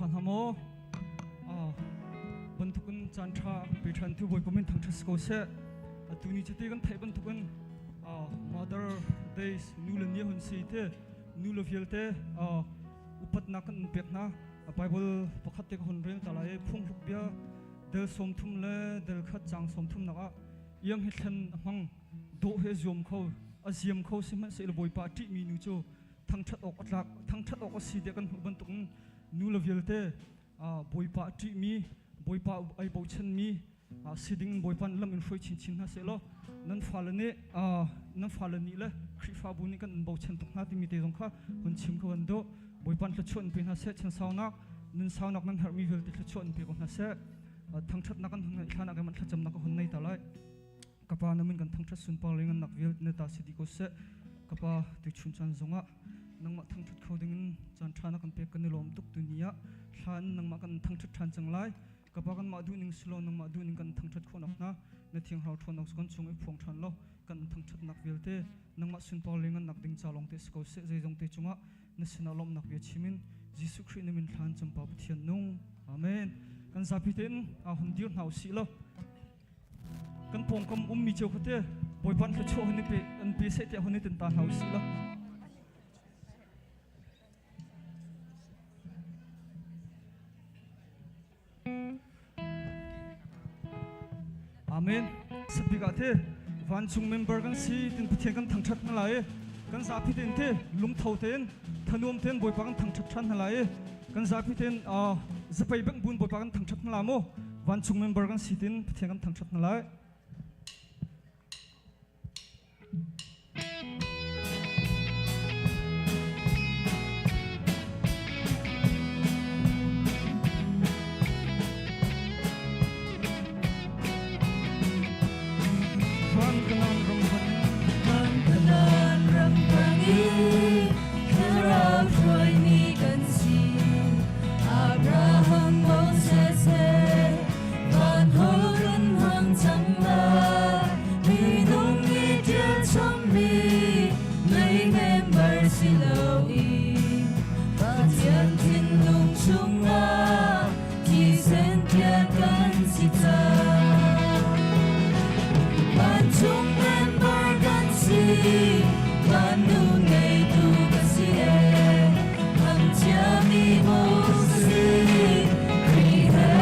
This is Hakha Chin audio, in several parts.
ṭha hna maw? Bantukin caan ṭha pe ṭhan tu Bawipa min thangṭhat si ko seh. Atu ni cu ti kan theih bantukin Mother Days nu le ni hun si te nu le vialte upatnak kan pek hna. Bible pakhat te ka hun rel ta lai phunghluk bia del 30 le del khat chang 30 nak ah iang hi thlen a hmang dawh he zuam kho a ziam kho sihmanhsehlaw Bawipa a ṭihmi nu cu thangṭhat awk a tlak thangṭhat awk a si tiah kan hmuh bantukin nu le vialte Bawipa a ṭihmi Bawipa ai bochanmi si ding Bawipa lam in hruai chinchin hna seh law nan fale nih nan fale nih le Khrihfabu nih kan in bochan tuk hna timi te zong kha hun chim kho an duh. Bawipa thluachuah in pe hna seh chan saunak nun saunak nan herhmi vialte thluachuah in pe ko hna seh. Thangṭhatnak kan hun ngeih hlan ah kan thlacamnak ka hun nei ta lai. Kapa na min kan thangṭhat sunpar le ngannak vialte na ta si dih ko seh. Kapa tuchun caan zongah nangmah thangṭhat kho dingin caan ṭha na kan pek kan i lawm tuk tu ni ah thla in nangmah kan thangṭhat ṭhan cang lai. Kapa kanmah duhning si lo nangmah duhning kan thangṭhat khawhnak hna na thianghlau ṭhawnnak kan chung i phuang ṭhan law kan thangṭhatnak vialte nangmah sunpar le ngannak ding ca lawng te si ko seh zeizong te cungah na sinah lawmhnak bia chimin Jesuh Khrih na min thlan cumpa Pathian nung. Amen. Kan zapi tein hun dir hna usih law kan pawngkam ummi cio kha te Bawipa an thluachuah hun i pe an pe seh tiah hun i tin ta hna usih law. Amen. Sabik ah te vancung member kan si tin Pathian kan thangthat hna lai kan zapi ten te lungtho ten thanuam ten Bawipa kan thangthat than hna lai kan zapi ten zapai bang bun Bawipa kan thangthat hna la mu vancung member kan si tin Pathian kan thangthat hna lai. Kanan ram i thlarau hruaimi kan si. Abraham, Moses he van hol kan hmang cang lai. Minung nih ṭial chommi mei member si lo i Pathian thinlung chungah thisen thian kan si cang. Vancung member kan si, van nu ngeitu ka si e. Thangchiami Moses, Khrih he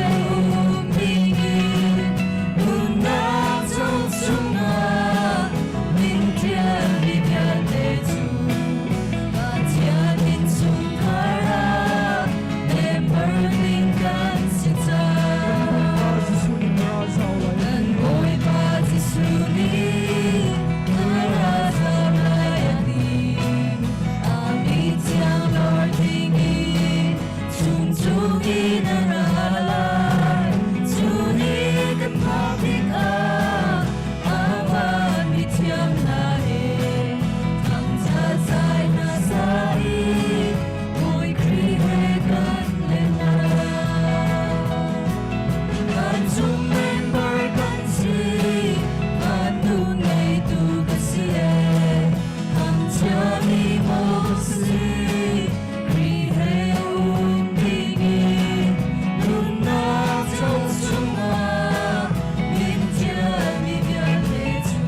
um dingin nunnak chung chungah min ṭialmi vialte cu Pathian innchungkhar ah member ding kan si cang. Kan Bawipa Jesuh nih na ra zau lai a ti. A mi thiang lor ding i chung chung i na ra lai. Cu ni kan phak tikah amah mi thiang hna he thangṭhat zai hna sa i Bawi Khrih he kan len lai. Vancung member kan si, van nu ngeitu ka si e. Thangchiami Moses, Khrih he um dingin nunnak cauk chungah min ṭialmi vialte cu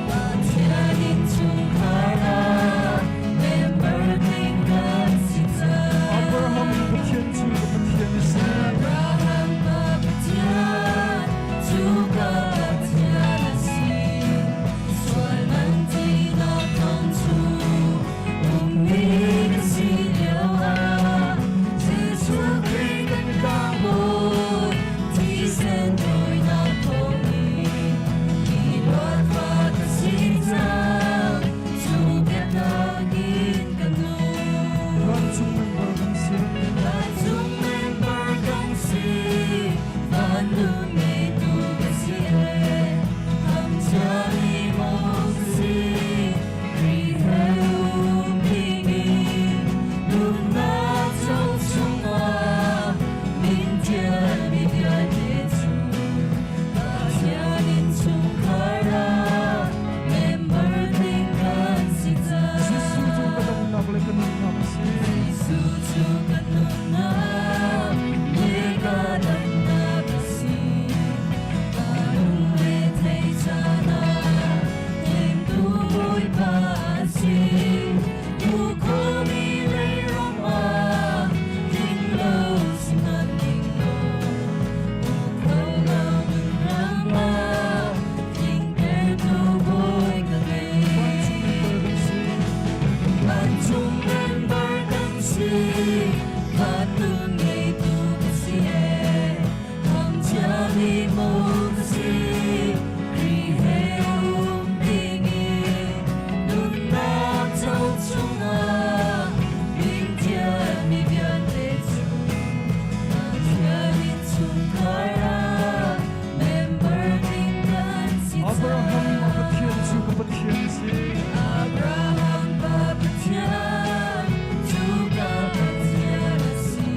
Pathian innchungkhar ah member ding kan si cang. Abraham Pathian cu ka Pathian a si. Abraham ka Pathian cu ka Pathian a si. Sual man tinak thawng cu ummi Van ngeitu ka si e, Thangchiami mo ka si, Khrih he um dingin, Nunnak cauk chungah, Minthianmi vialte cu, Pathian innchungkhar ah, Member ding kan si Abraham a cang. Pathian cu ka Pathian a si. Abraham pa Pathian, cu ka Pathian a si.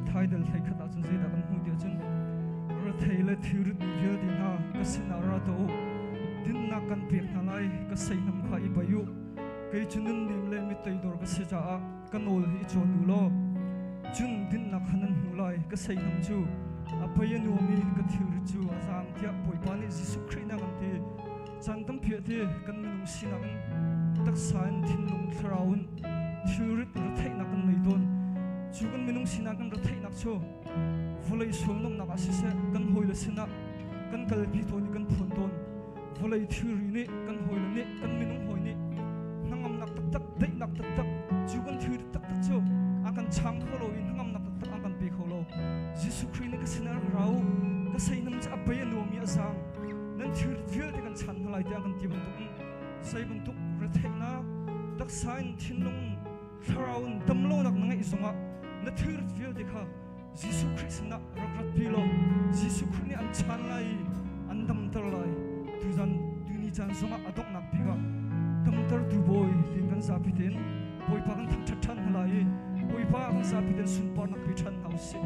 Matthai dal hlei khat ahcun zeidah kan hmuh ti ahcun rethei le thilrit mi vialte hna ka sinah ra tuah u dinnak kan pek hna lai ka seihnam kha i bai u kei cu nunnem le mi toidor ka si caah ka nawl hi i cawn u law cun dinnak kha nan hmu lai ka seihnam cu a pei a nuam i ka thilrit cu a zaang tiah Bawipa nih Jesuh Khrih nih a kan ti caan tampi ah ti kan minung sinak in taksa in thinlung thlarau in thilrit retheihnak kan nei tawn cu kan minung sinak kan retheihnak cu vawlei sualnomnak ah siseh kan hawile sinah kan kalpi tawn i kan phuan tawn vawlei thilri nih kan hawile nih kan minung hawi nih hnangamnak taktak daihnak taktak cu kan thilri taktak cu a kan chang kho lo i hnangamnak taktak an kan pe kho lo Jesuh Khrih nih ka sinah rak ra u ka seinam cu a pei a nuam i a zaang nan thil vialte kan chan hna lai tiah kan ti bantuk in zei bantuk retheihnak taksa in thinlung thlarau in damlonak na ngeih zongah na thil vialte kha Jesuh Khrih sinah rak ratpi law Jesuh Khrih nih an chan lai i an damter lai tuzan tuni caan zongah a donghnak bik ah damtertu bawi tiin kan zapi tein Bawipa kan thangṭhat ṭhan hna lai i Bawipa kan zapi tein sunparnak pe ṭhan hna usih.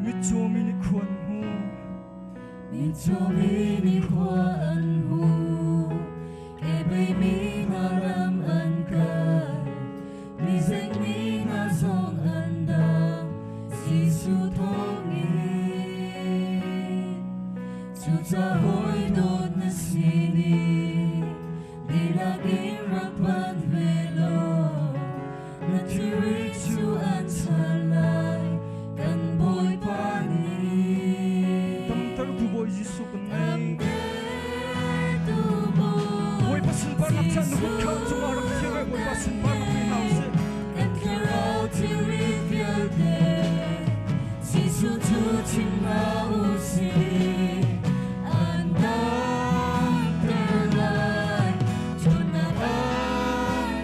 Mitcaw mi nih khua an hmu. Mitcaw mi nih khua an hmu. Kebei mi hna ram an kal. Mi zengmi hna zong an dam. Jesuh thawngin. Cucaah hawi dawt na si ni. Dihlak in rak phan ve law na thilri cu an chan lai kan Bawipa nih. Damtertu Bawi Jesuh kan ngei. Damtertu Bawi Bawipa sunparnak chan na kut kha cungah rak thir ve Bawipa sunparnak pe hna usih. Kan thlarau thilri vialte Jesuh cu chim hna usih. An damter lai, ṭhawnnak an.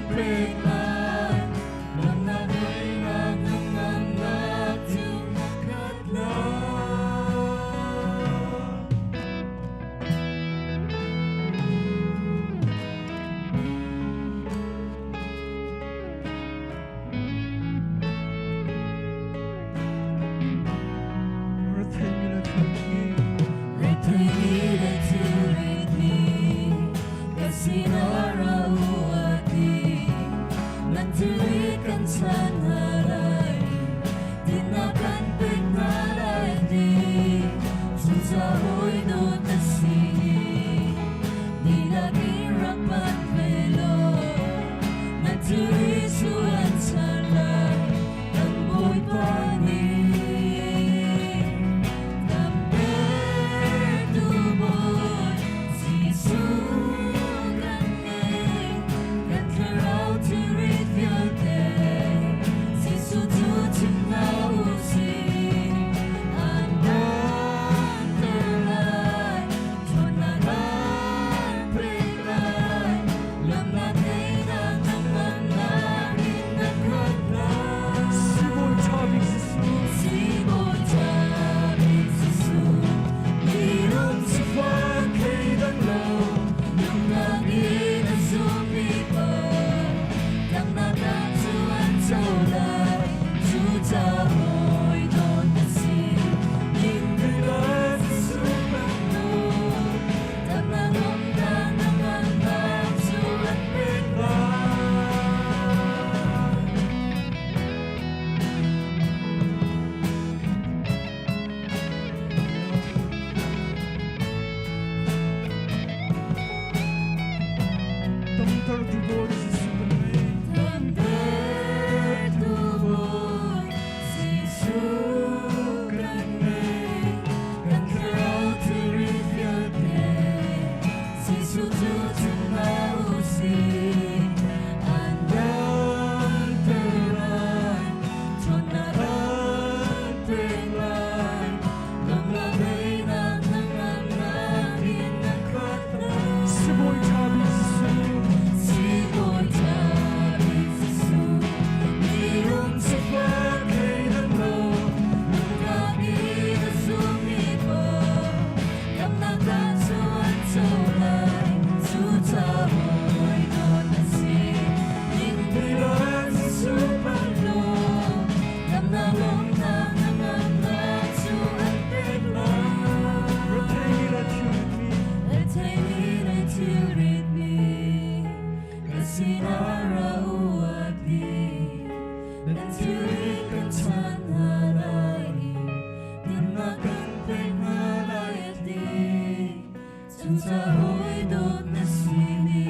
Cahawi dawt na si ni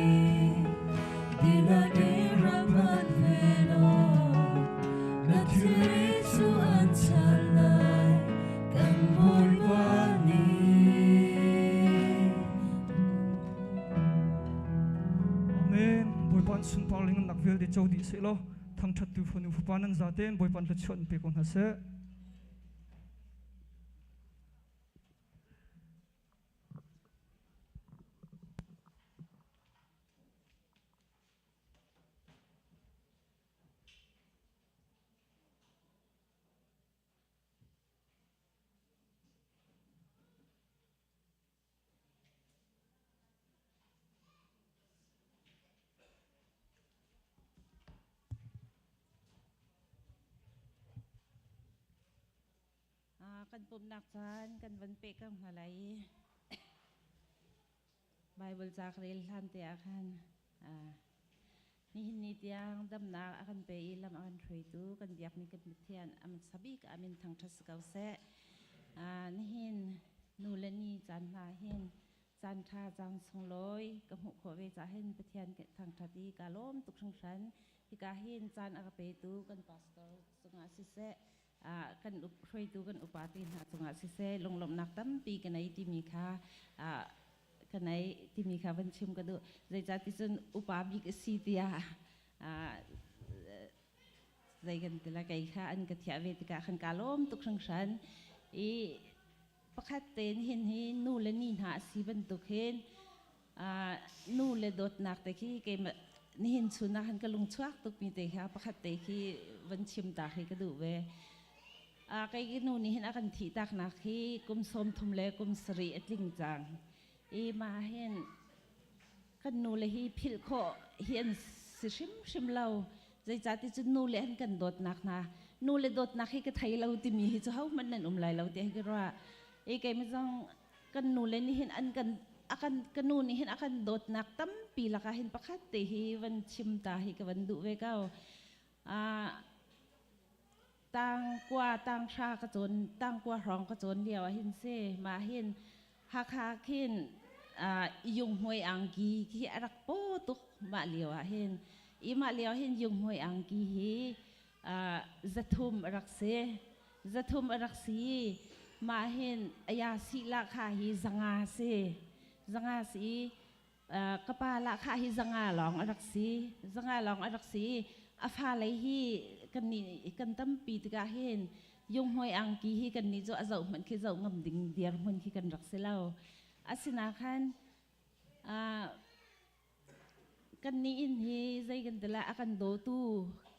dihlak in rak phan ve law na thilri cu an chal lai kan Bawipa nih. Amen. Bawipa an sunpar ling nak vialte co dih seh law thangṭhat tu fanu fapa nan zaten Bawipa an thluachuah in pe ko hna seh. Kan pumhnak caan kan van peh ko hna lai i Bible ca ka rel hlan te ah khan nihin ni tiang damnak a kan pe i lam a kan hruaitu kan biakmi kan Pathian a hmasa bik ah min thangṭhat si ko seh. Nihin nu le ni caan hna hin caan ṭha caan sunglawi ka hmuh khawh ve caah hin Pathian thangṭhat i kaa lawm tuk hringhran. Hika hin caan a ka petu kan pastor cungah siseh kan hruaitu kan upa te hna cungah siseh lunglawmhnak tampi ka nei timi kha ka nei timi kha van chim ka duh. Zeicahti cun upa bik a si tiah zei kan ti la kei kha an ka thiah ve tikah khan kaa lawm tuk hringhran. I pakhat tein hin hi nu le ni hna a si bantuk hin nu le dawtnak te khi keimah nihin chun ah khan ka lung chuak tukmi te kha pakhat te khi van chim ta khi ka duh ve. Kei ka nu nih hin a kan thih taknak hi kum 30 le kum 7 a tling cang. I mah hin kan nu le hi philh khawh hi an si hrimhrim lo. Zeicahti cun nu le an kan dawtnak hna nu le dawtnak hi ka thei lo timi hi cu hohmanh nan um lai lo tiah hi ka ruah. I keimah zong kan nu le nih hin an kan a kan ka nu nih hin a kan dawtnak tampi lakah hin pakhat te hi van chim ta hi ka van duh ve ko. Tang kua tang hra ka cawn tang kua hrawng ka cawn lio ah hin si mah hin Hakha khin yung hmuai angki khi a rak paw tuk mah lio ah hin i mah lio hin yung hmuai angki hi 300 a rak si 300 a rak si mah hin aya si la kha hi 500 si 500 si ka pa la kha hi 500 lawng a rak si 500 lawng a rak si a fa lei hi kan nih kan tampi tikah hin yung hoi angki hi kan nih cu a zoh hmanh khi zoh ngam ding dir hmun khi kan rak si lo asina khan kan nih in hi zei kan tila a kan dawtu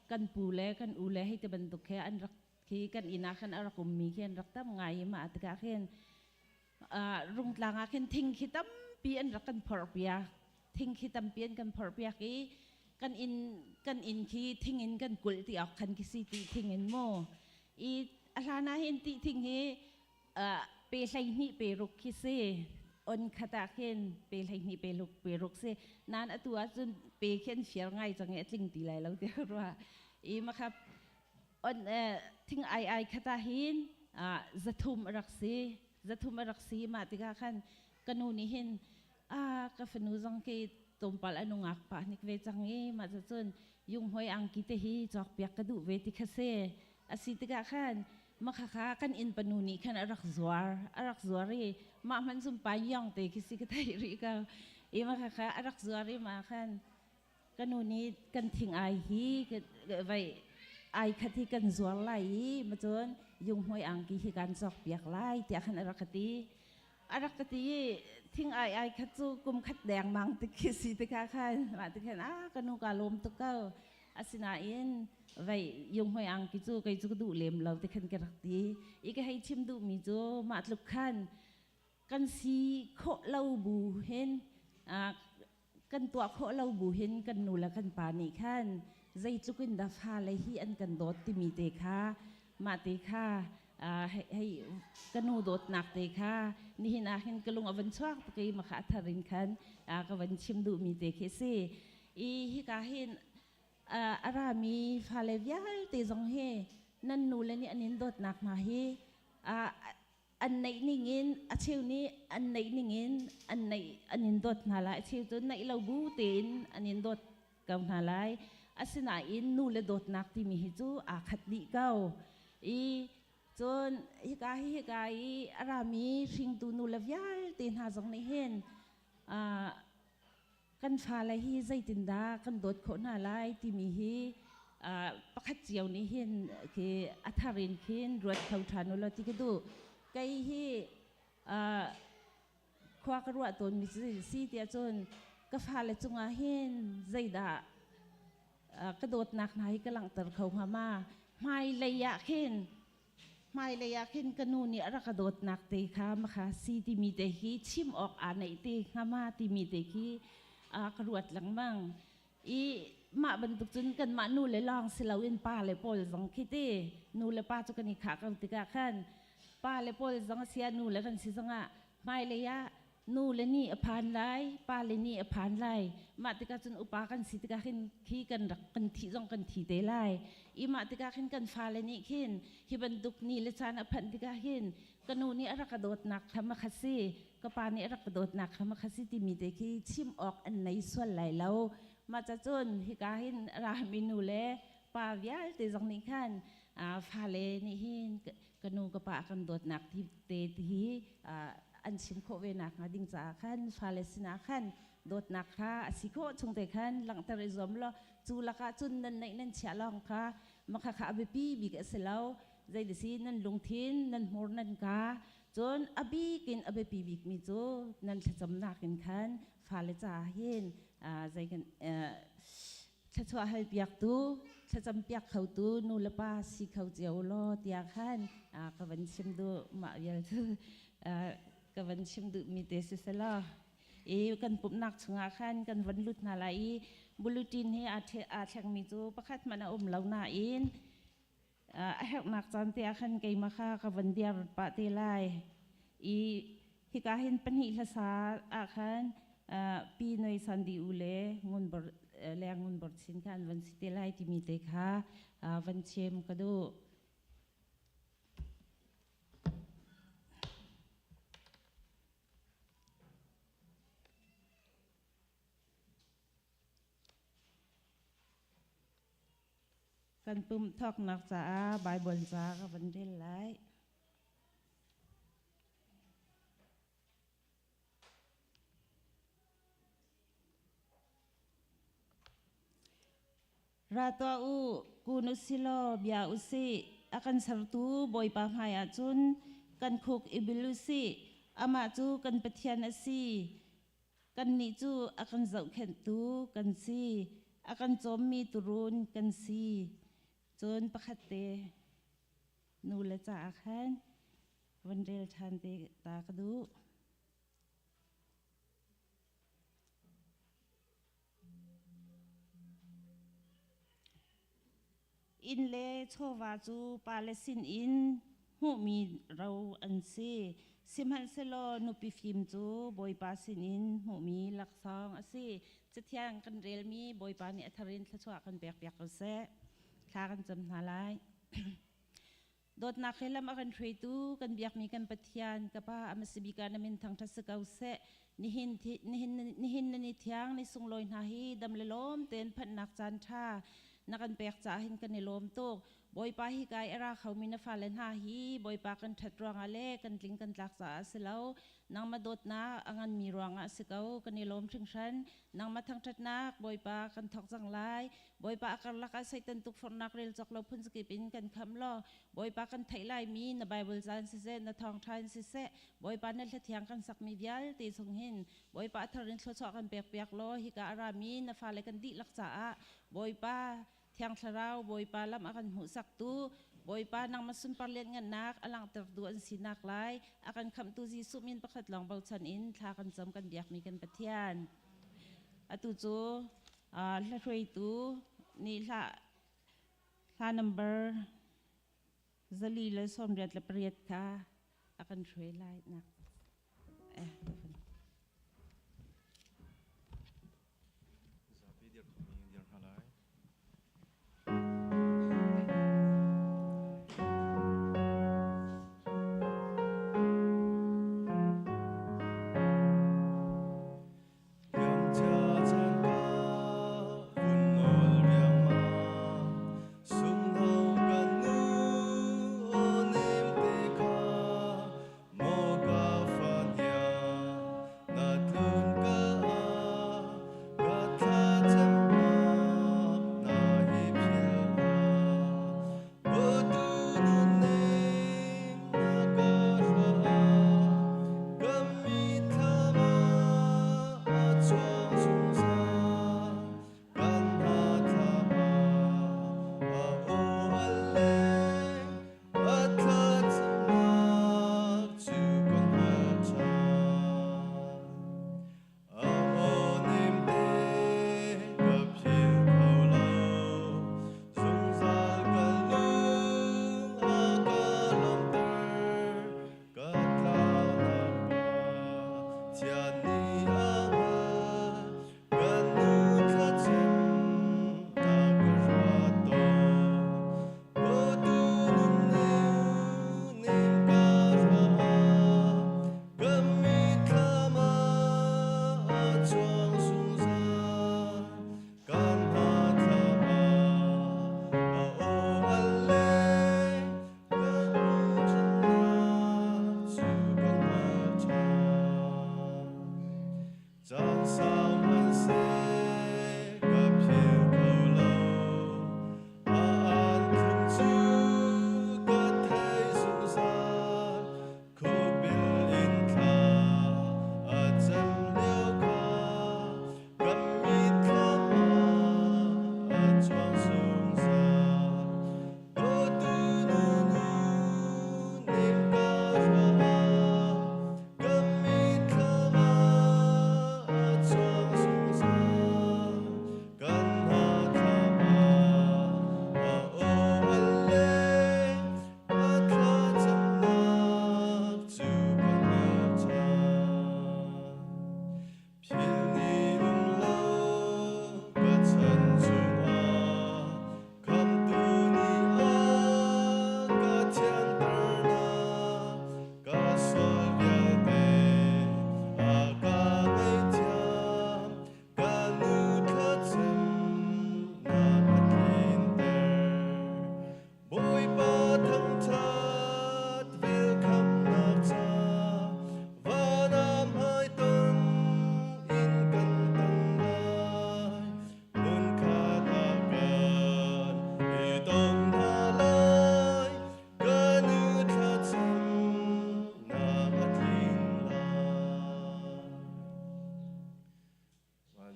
kan pu le kan u le hei te bantuk he an rak khi kan inn ah khan a rak ummi khi an rak tam ngai i mah tikah khin Rungtlang ah khin thing khi tampi an rak kan phorhpiak thing khi tampi an kan phorhpiak i kan inn kan inn khi thing in kan kulh ti awk khan khi si ti thing in mu i a hlan ah hin ti thing hi pe 12 pe ruk khi si on khat ah khin pe 12 pe ruk pe ruk si nan atu ah cun pe khi an fiar ngai cang i a tling ti lai lo ti rua i makha on thing ai ai khat ah hin 300 a rak si 300 a rak si mah tikah khan ka nu nih hin a ka fanu zong ke tlawmpal a nungak pah hnik ve cang i mah cun yung hoi angki te hi cawk piak ka duh ve ti kha si a si tikah khan makha kha kan inn panu nih khan a rak zuar a rak zuar i mah hman zum pa yong te khi si ka thei rih ko i makha kha a rak zuar i ma khan Ka nu nih kan thing ai hi vai ai khat hi kan zuar lai i macun yung-hmuai angki hi kan cawk piak lai tiah khan a rak ka ti. A rak ka ti i thing ai ai khat cu kum khat dengmang ti khi si tikah khan mah ti khan a ka nu ka lawm tuk ko. Asinain vai yung-hmuai angki cu kei cu ka duh lem lo ti khan ka rak ti. I ka hei chim duhmi cu mah tluk khan kan si khawh lo bu hin kan tuah khawh lo bu hin kan nu le kan pa nih khan zeitluk in dah fale hi an kan dawt timi te kha mah te kha hei ka nu dawtnak te kha nihin ah hin ka lung a van chuak tuk i makha a thar in khan ka van chim duhmi te khi si i hika hin a rami fale vialte zong hi nan nu le nih an in dawtnak hna hi. An neih ningin a cheu nih an neih ningin an neih an in dawt hna lai, a cheu cu neih lo bu tein an in dawt ko hna lai. Asinain nu le dawtnak timi hi cu aa khat dih ko. I cun hika hi hika i a rami hringtu nu le vialte hna zong nih hin kan fale hi zeitindah kan dawt khawh hna lai timi hi pakhat cio nih hin khi a thar in khin ruat kho ṭhan u law ti ka duh. Kei hi khua ka ruah tawnmi si tiah cun ka fale cungah hin zeidah ka dawtnak hna hi ka langhter kho hnga ma? Hmailei ah khin Hmailei ah khin ka nu nih a rak ka dawtnak te kha makha si timi te hi chim awk aa neih te hnga ma timi te khi ka ruat lengmang. I mah bantuk cun kanmah nu le lawng si loin pa le pawl zong khi ti nu le pa cu kan i khah ko tikah khan pa le pawl zong a sia nu le kan si zongah hmailei ah nu le nih a phan lai, pa le nih a phan lai. Mah tikah cun upa kan si tikah khin khi kan rak kan thih zong kan thi te lai. I mah tikah khin kan fale nih khin hi bantuk ni le caan a phanh tikah hin ka nu nih a rak ka dawtnak kha ma kha si, ka pa nih a rak ka dawtnak kha ma kha si timi te khi chim awk an nei sual lai lo. Mah ca cun hika hin a rami nu le pa vialte zong nih khan fale nih hin ka nu ka pa kan dawtnak te hi an chim khawh ve nak hnga ding caah khan fale sinah khan dawtnak kha a si khawh chung te khan langhter i zuam law cu lakah cun nan neih nan chiah lawng kha makha kha a biapi bik a si lo. Zeiti nan lungthin nan hmur nan ka cun a bik in a biapi bik mi cu nan thlacamnak in khan fale caah hin zei kan thluachuah halpiaktu thlacampiak khotu nu le pa si kho cio law tiah khan ka van chim duh. Mah vial cu ka van chim duh mi te si selaw i kan pumhnak chungah khan kan van lut hna lai i bulletin hi aa thlengmi cu pakhat hmanh a um lo nain a herhnak caan te ah khan keimah kha ka van diar pah te lai. I hika hin pahnih hlasa ah khan pi noi sandi u le ngun bor le ngun bor chin kha an van si te lai timi te kha van chem ka duh. Kan pumh thawknak caah Baibal ca ka van rel lai. Ra tuah u, kun u si law bia u sih. A kan sertu Bawipa hmaiah cun kan khuk i bil u sih. Amah cu kan Pathian a si. Kannih cu a kan zohkhenhtu kan si, a kan cawmmi tuurun kan si. Cun pakhat te nu le caah khan van rel ṭhan te ta ka duh. Inn le chawva cu pale sinin hmuhmi ro an si. Sihmanhsehlaw nupi fim cu Bawipa sinin hmuhmi laksawng a si. Cathiang kan relmi Bawipa nih a thar in thluachuah kan pekpiak ko seh. Thla kan cam hna lai. Dawtnak he lam a kan hruaitu kan biakmi kan Pathian ka Pa a bik ah na min thangṭhat si ko seh. Nihin nihin nihin na ni thiang ni sunglawi hna hi dam le lawm tein phanhnak caan ṭha na kan pek caah hin kan i lawm tuk. Bawipa hi kai a ra khomi na fale hna hi Bawipa kan ṭhat ruangah le kan tling kan tlak caah a si lo. Nangmah dawtnak a nganmi ruangah a si ko. Kan i lawm hringhran. Nangmah thangṭhatnak Bawipa kan thawk cang lai. Bawipa a karlak ah Satan tukforhnak rel cawk lo phun zakip in kan khamh law Bawipa kan theih laimi na Bible caan siseh na thawngṭha in siseh Bawipa na hlathiang kan sakmi vialte chung hin Bawipa a thar in thluachuah kan pek piak law hika a rami na fale kan dihlak caah Bawipa Thiang Thlarau Bawipa lam a kan hmuhsaktu Bawipa nangmah sunpar lianngannak a langhtertu an sinak lai a kan khamhtu Jesuh min pakhat lawng bochan in thla kan cam kan biakmi kan Pathian. Atu cu hla hruaitu nih hla hla number 498 kha a kan hruai lai nak. Eh, Zapi dir khomi dir hna lai.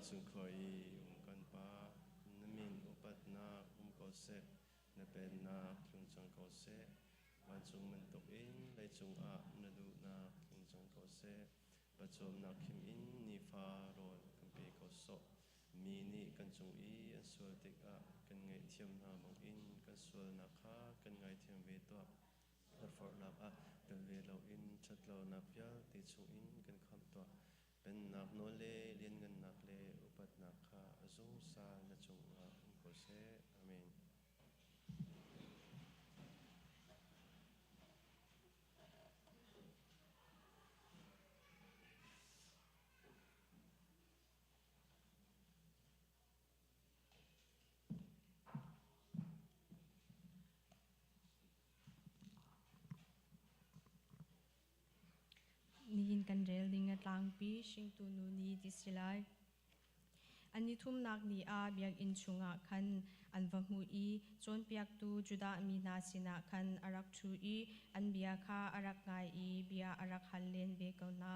Vancung khua i um kan Pa, na min upatnak um ko seh, na pennak tlung cang ko seh. Vancung bantukin leicung ah na duhnak tling cang ko seh. Pawcawmnak khim in nifa rawl kan pe ko sawh. Mi nih kan cung i an sual tikah kan ngaihthiam hna bangin kan sualnak kha kan ngaithiam ve tuah. Hlawhforhnak ah tel ve loin ṭhatlonak vialte chungin kan khamh tuah. Pennak nawl le lianngannak le upatnak kha a zungzal na cungah um ko seh. Amen. Nihin kan rel ding a tlangpi hringtu nu ni ti si lai. An ni thumnak ni ah biakinn chungah khan an va hmuh i cawnpiaktu Judah mi hna sinah khan a rak ṭhu i an bia kha a rak ngai i bia a rak hal len ve ko hna.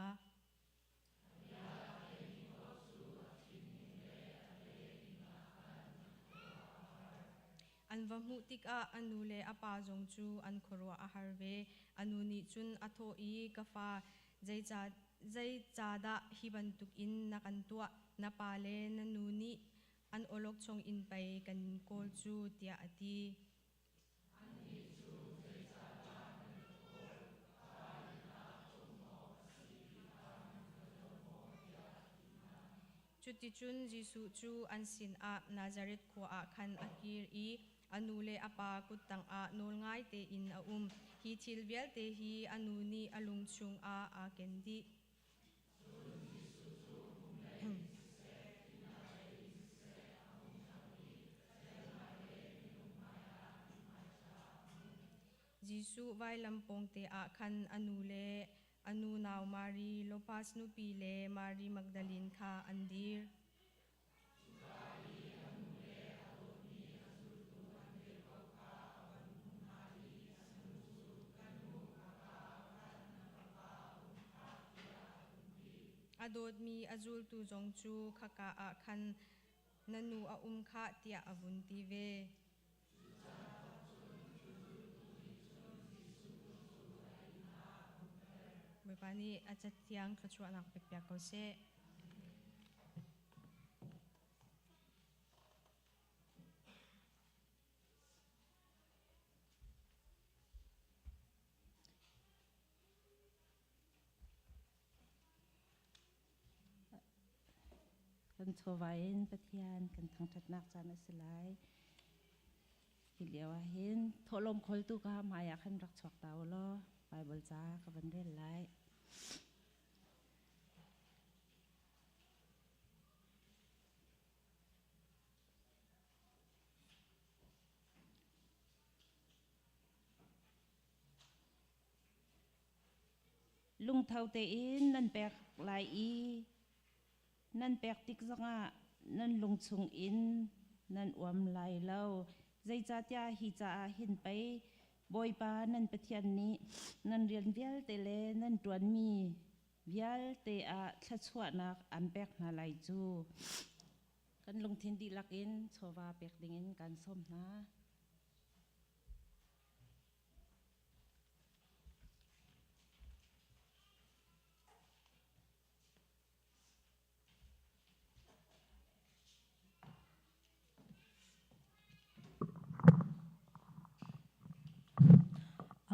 An va hmuh tikah a nu le a pa zong cu an khuaruah a har ve. A nu nih cun a thawh i, Ka fa, zeicahdah hi bantukin na kan tuah? Na pa le na nu nih an awlokchong in pei kan in kawl cu, tiah a ti. Cuticun Jesuh cu an sinah Nazareth khua ah khan a kir i a nu le a pa kut tangah nawlngai tein a um. Hi thil vialte hi a nu nih a lung chungah aa ken dih. Jesuh vailam pawngte ah khan a nu le a nu nau Mari, Lopas nupi le Mari Magdalin kha an dir. A dawtmi a zultu zong cu khaka ah khan na nu a um khah tiah a vun ti ve. Bawipa nih a cathiang thluachuahnak pekpiak ko seh. Kan chawva in Pathian kan thangṭhatnak caan a si lai. Hi lio ah hin thawhlawm khawltu ka hmai ah khan rak chuak ta u law Bible ca ka van rel lai. Lungtho tein nan pek lai i nan pek tik zongah nan lung chungin nan uam lai lo. Zeicahtiah hi caah hin pei Bawipa nan Pathian nih nan rian vialte le nan ṭuanmi vialte ah thluachuahnak aan pek hna lai cu. Kan lungthin dihlak in chawva pek dingin kaan sawm hna.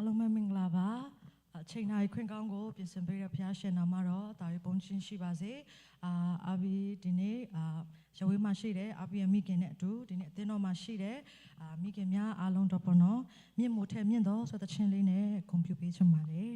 အားလုံးပဲမင်္ဂလာပါအချိန်တိုင်းခွင့်ကောင်းကိုပြင်ဆင်ပေးတဲ့ဘုရားရှင်နာမတော်တာ၍ပုံချင်းရှိပါစေအာအာဘီဒီနေ့အာရဝေးမှာရှိတဲ့အာဘီရဲ့မိခင်နဲ့အတူဒီနေ့အသင်းတော်မှာရှိတဲ့အာမိခင်များအားလုံးတော့ပေါ့နော်မြင့်မို့ထဲမြင့်တော်ဆိုတဲ့ချင်းလေးနဲ့ဂုဏ်ပြုပေးချင်ပါတယ်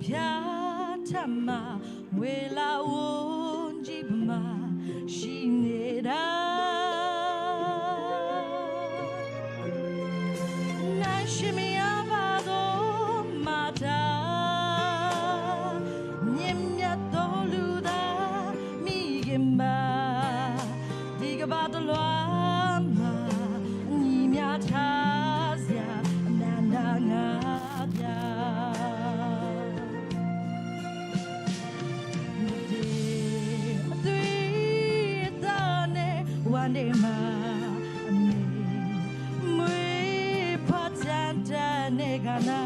ဖြာထမဝေလာဝန်ကြီးပမာရှိနေတာနိုင်ရှိမရပါတော့မာတာမြင့်မြတ်တော်လူသားမိခင်ပါဒီကဘာတလွားမှာညီမြထားစရာအနန္တငါပြ One day ma မွေးဖချန်တဲ့နေကနာ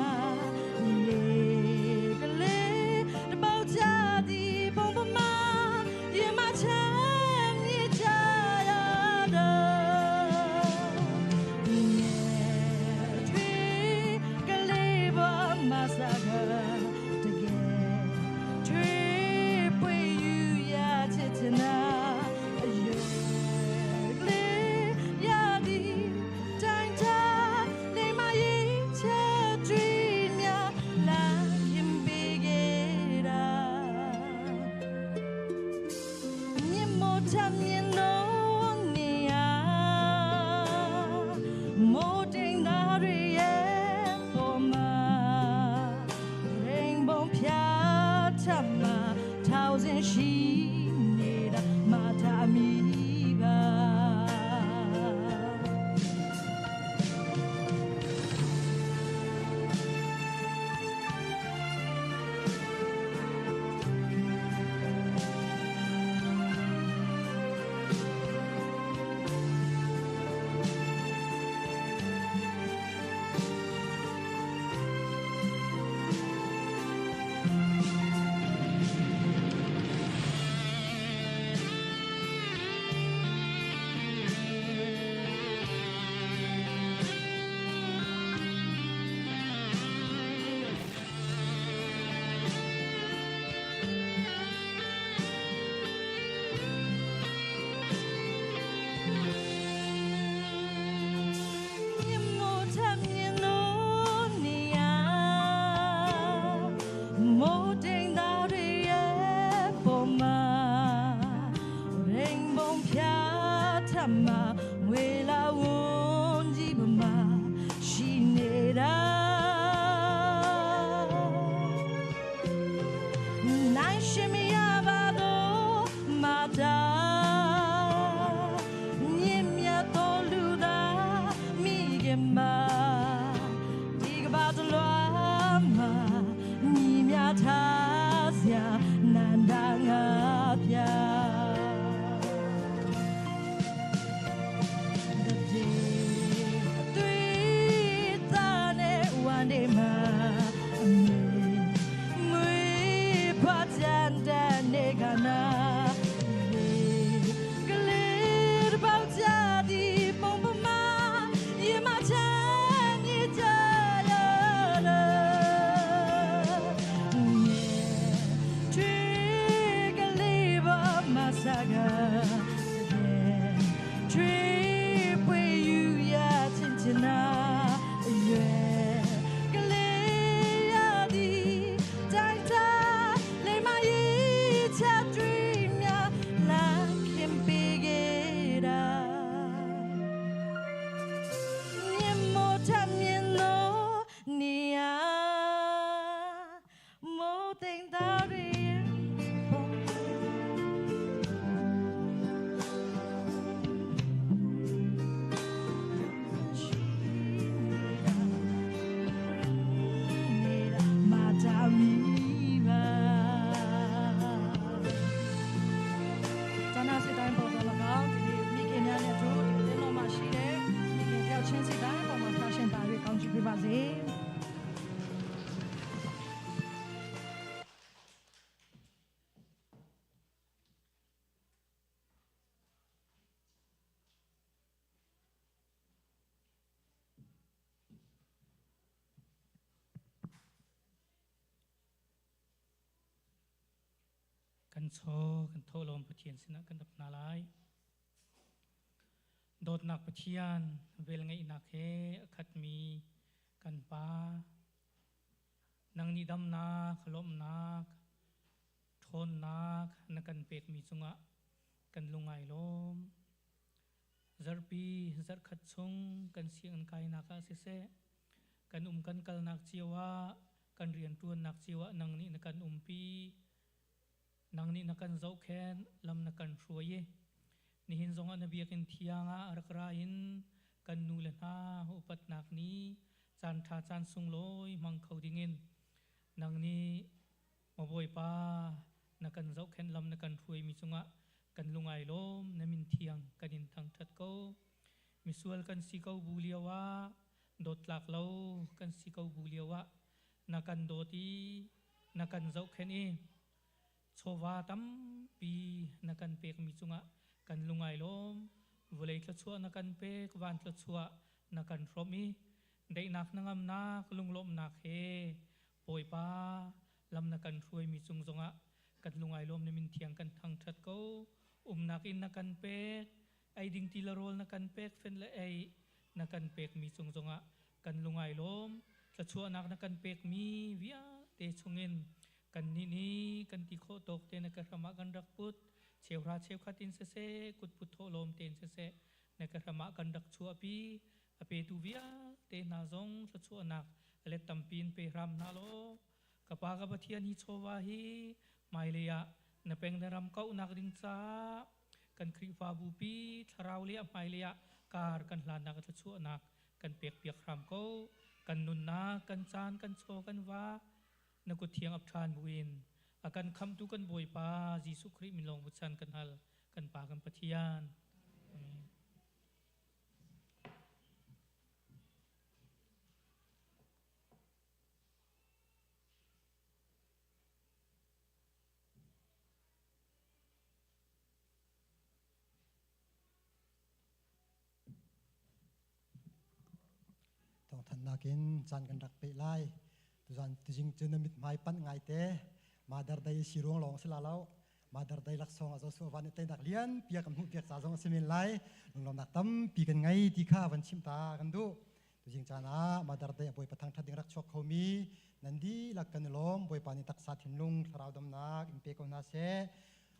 ရေကလေးတပေါချဒီပုံပမာရေမချမ်းမြေချရတော့ငယ်ထွေးကလေးပေါ်မဆာကတကယ်ထွေးပွေယူရချစ်ချင်တာအရွယ်ကလေးရသည်တိုင်းတာနေမရေးချက်တွေများလာရင်ပေးခဲ့တာ မြင်မို့ထမြင်တော့နေရမို့တင်သားတွေရဲ့ပေါ်မှာရင်ပုံဖြာထမထောင်စဉ်ရှိနေတာမာတာမီပါ မြင်မို့ထမြင်လို့နေရမို့တင်သားတွေရဲ့ပေါ်မှာရင်ပုံဖြာထမငွေလာဝန်ကြီးပမာရှိနေတာနိုင်ရှိမရပါတော့မာတာမြင့်မြတ်တော်လူသားမိခင်ပါဒီကဘာတလွားမှာညီမြထားစရာနန္ဒငါပြတဲ့တွေ့တဲ့ one day မှာအမေမွေးဖွားကြတဲ့နေကနာကလေးတပေါချဒီပုံပမာရေမချမ်းမြေချရထွေးကလေးပါမဆာကထွေးပွေယူရချင်းချနာရွယ်ကလေးရသည်တိုင်းတာလိမ္မာရေးချတွေ့မြလာခင်ပေးခဲ့တာ မြင်မို့ထမြင်လို့နေရမို့တင်သားရပေါ်ရှိနေတာမာတာမီပါ ဇာနာစိတိုင်းပေါ်တော့၎င်းဒီနေ့မိခင်များနဲ့တို့ဒီတင်းတော်မှာရှိတဲ့မိခင်တယောက်ချင်းစိတိုင်းပေါ်မှာဖျားရှင်တာ၍ကောင်းချီးပေးပါစေ Kan chaw kan tholom Pathian sinah kan dap hna lai. Dawtnak Pathian velngeihnak he a khatmi kan Pa, nang Nang nih damnak, lawmhnak, ṭhawnnak na kan pekmi cungah kan lungai lawm. Zarhpi zarhkhat chung kan sianginn kainak ah siseh, kan um kan kalnak cio ah, kan rianṭuannak cio ah nang nih na kan umpi. Nang nih na kan zohkhenh, lam na kan hruai i nihin zongah na biakinn thiang ah rak ra in kan nu le hna upatnak ni caan ṭha caan sunglawi hmang kho dingin nang nih maw Bawipa na kan zohkhenh lam na kan hruaimi cungah kan lungai lawm na min thiang kan in thangṭhat ko. Misual kan si ko bu lio ah dawttlak lo kan si ko bu lio ah na kan dawt i na kan zohkhenh i chawva tampi na kan pekmi cungah kan lungai lawm. Vawlei thluachuah na kan pek, van thluachuah na kan hrawmh i daihnak hnangamnak lunglawmhnak he Bawipa lam na kan hruaimi cung zongah kan lungai lawm na min thiang kan thangṭhat ko. Umnak inn na kan pek, ei ding ti le rawl na kan pek, fen le ei na kan pekmi cung zongah kan lungai lawm. Thluachuahnak na kan pekmi vialte chungin kannih nih kan ti khawh tawk te na ka hram ah kan rak put. Cheuhra cheukhat in siseh, kutput thawhlawm tein siseh, na ka hram ah kan rak chuahpi. A petu vialte hna zong thluachuahnak a let tampi in pe hram hna law, ka Pa ka Pathian hi chawva hi hmailei ah na peng na ram kauhnak ding caah kan Khrihfabu pi thlarau le a hmailei ah kar kan hlannak thluachuahnak kan pekpiak hram ko. Kan nunnak, kan caan, kan chaw, kan va na kut thiang ap ṭhan buin a kan khamtu kan Bawipa Jesuh Khrih min lawng buchan kan hal kan Pa kan Pathian. Amen. Thawngthanhnak in caan kan rak peh lai. Tuzan tuzing cu na mithmai panh ngai te. Mother Day si ruang lawng si la lo. Mother Day laksawng a Joshua van i teinak lian pia kan hmuh piak ca zong a si men lai. Lunglawmnak tampi kan ngei ti kha van chim ta kan duh. Tuzing caan ah Mother Day a Bawipa thangṭhat ding rak chuak khomi nan dihlak kan i lawm. Bawipa nih taksa thinlung thlarau damnak in pe ko hna seh.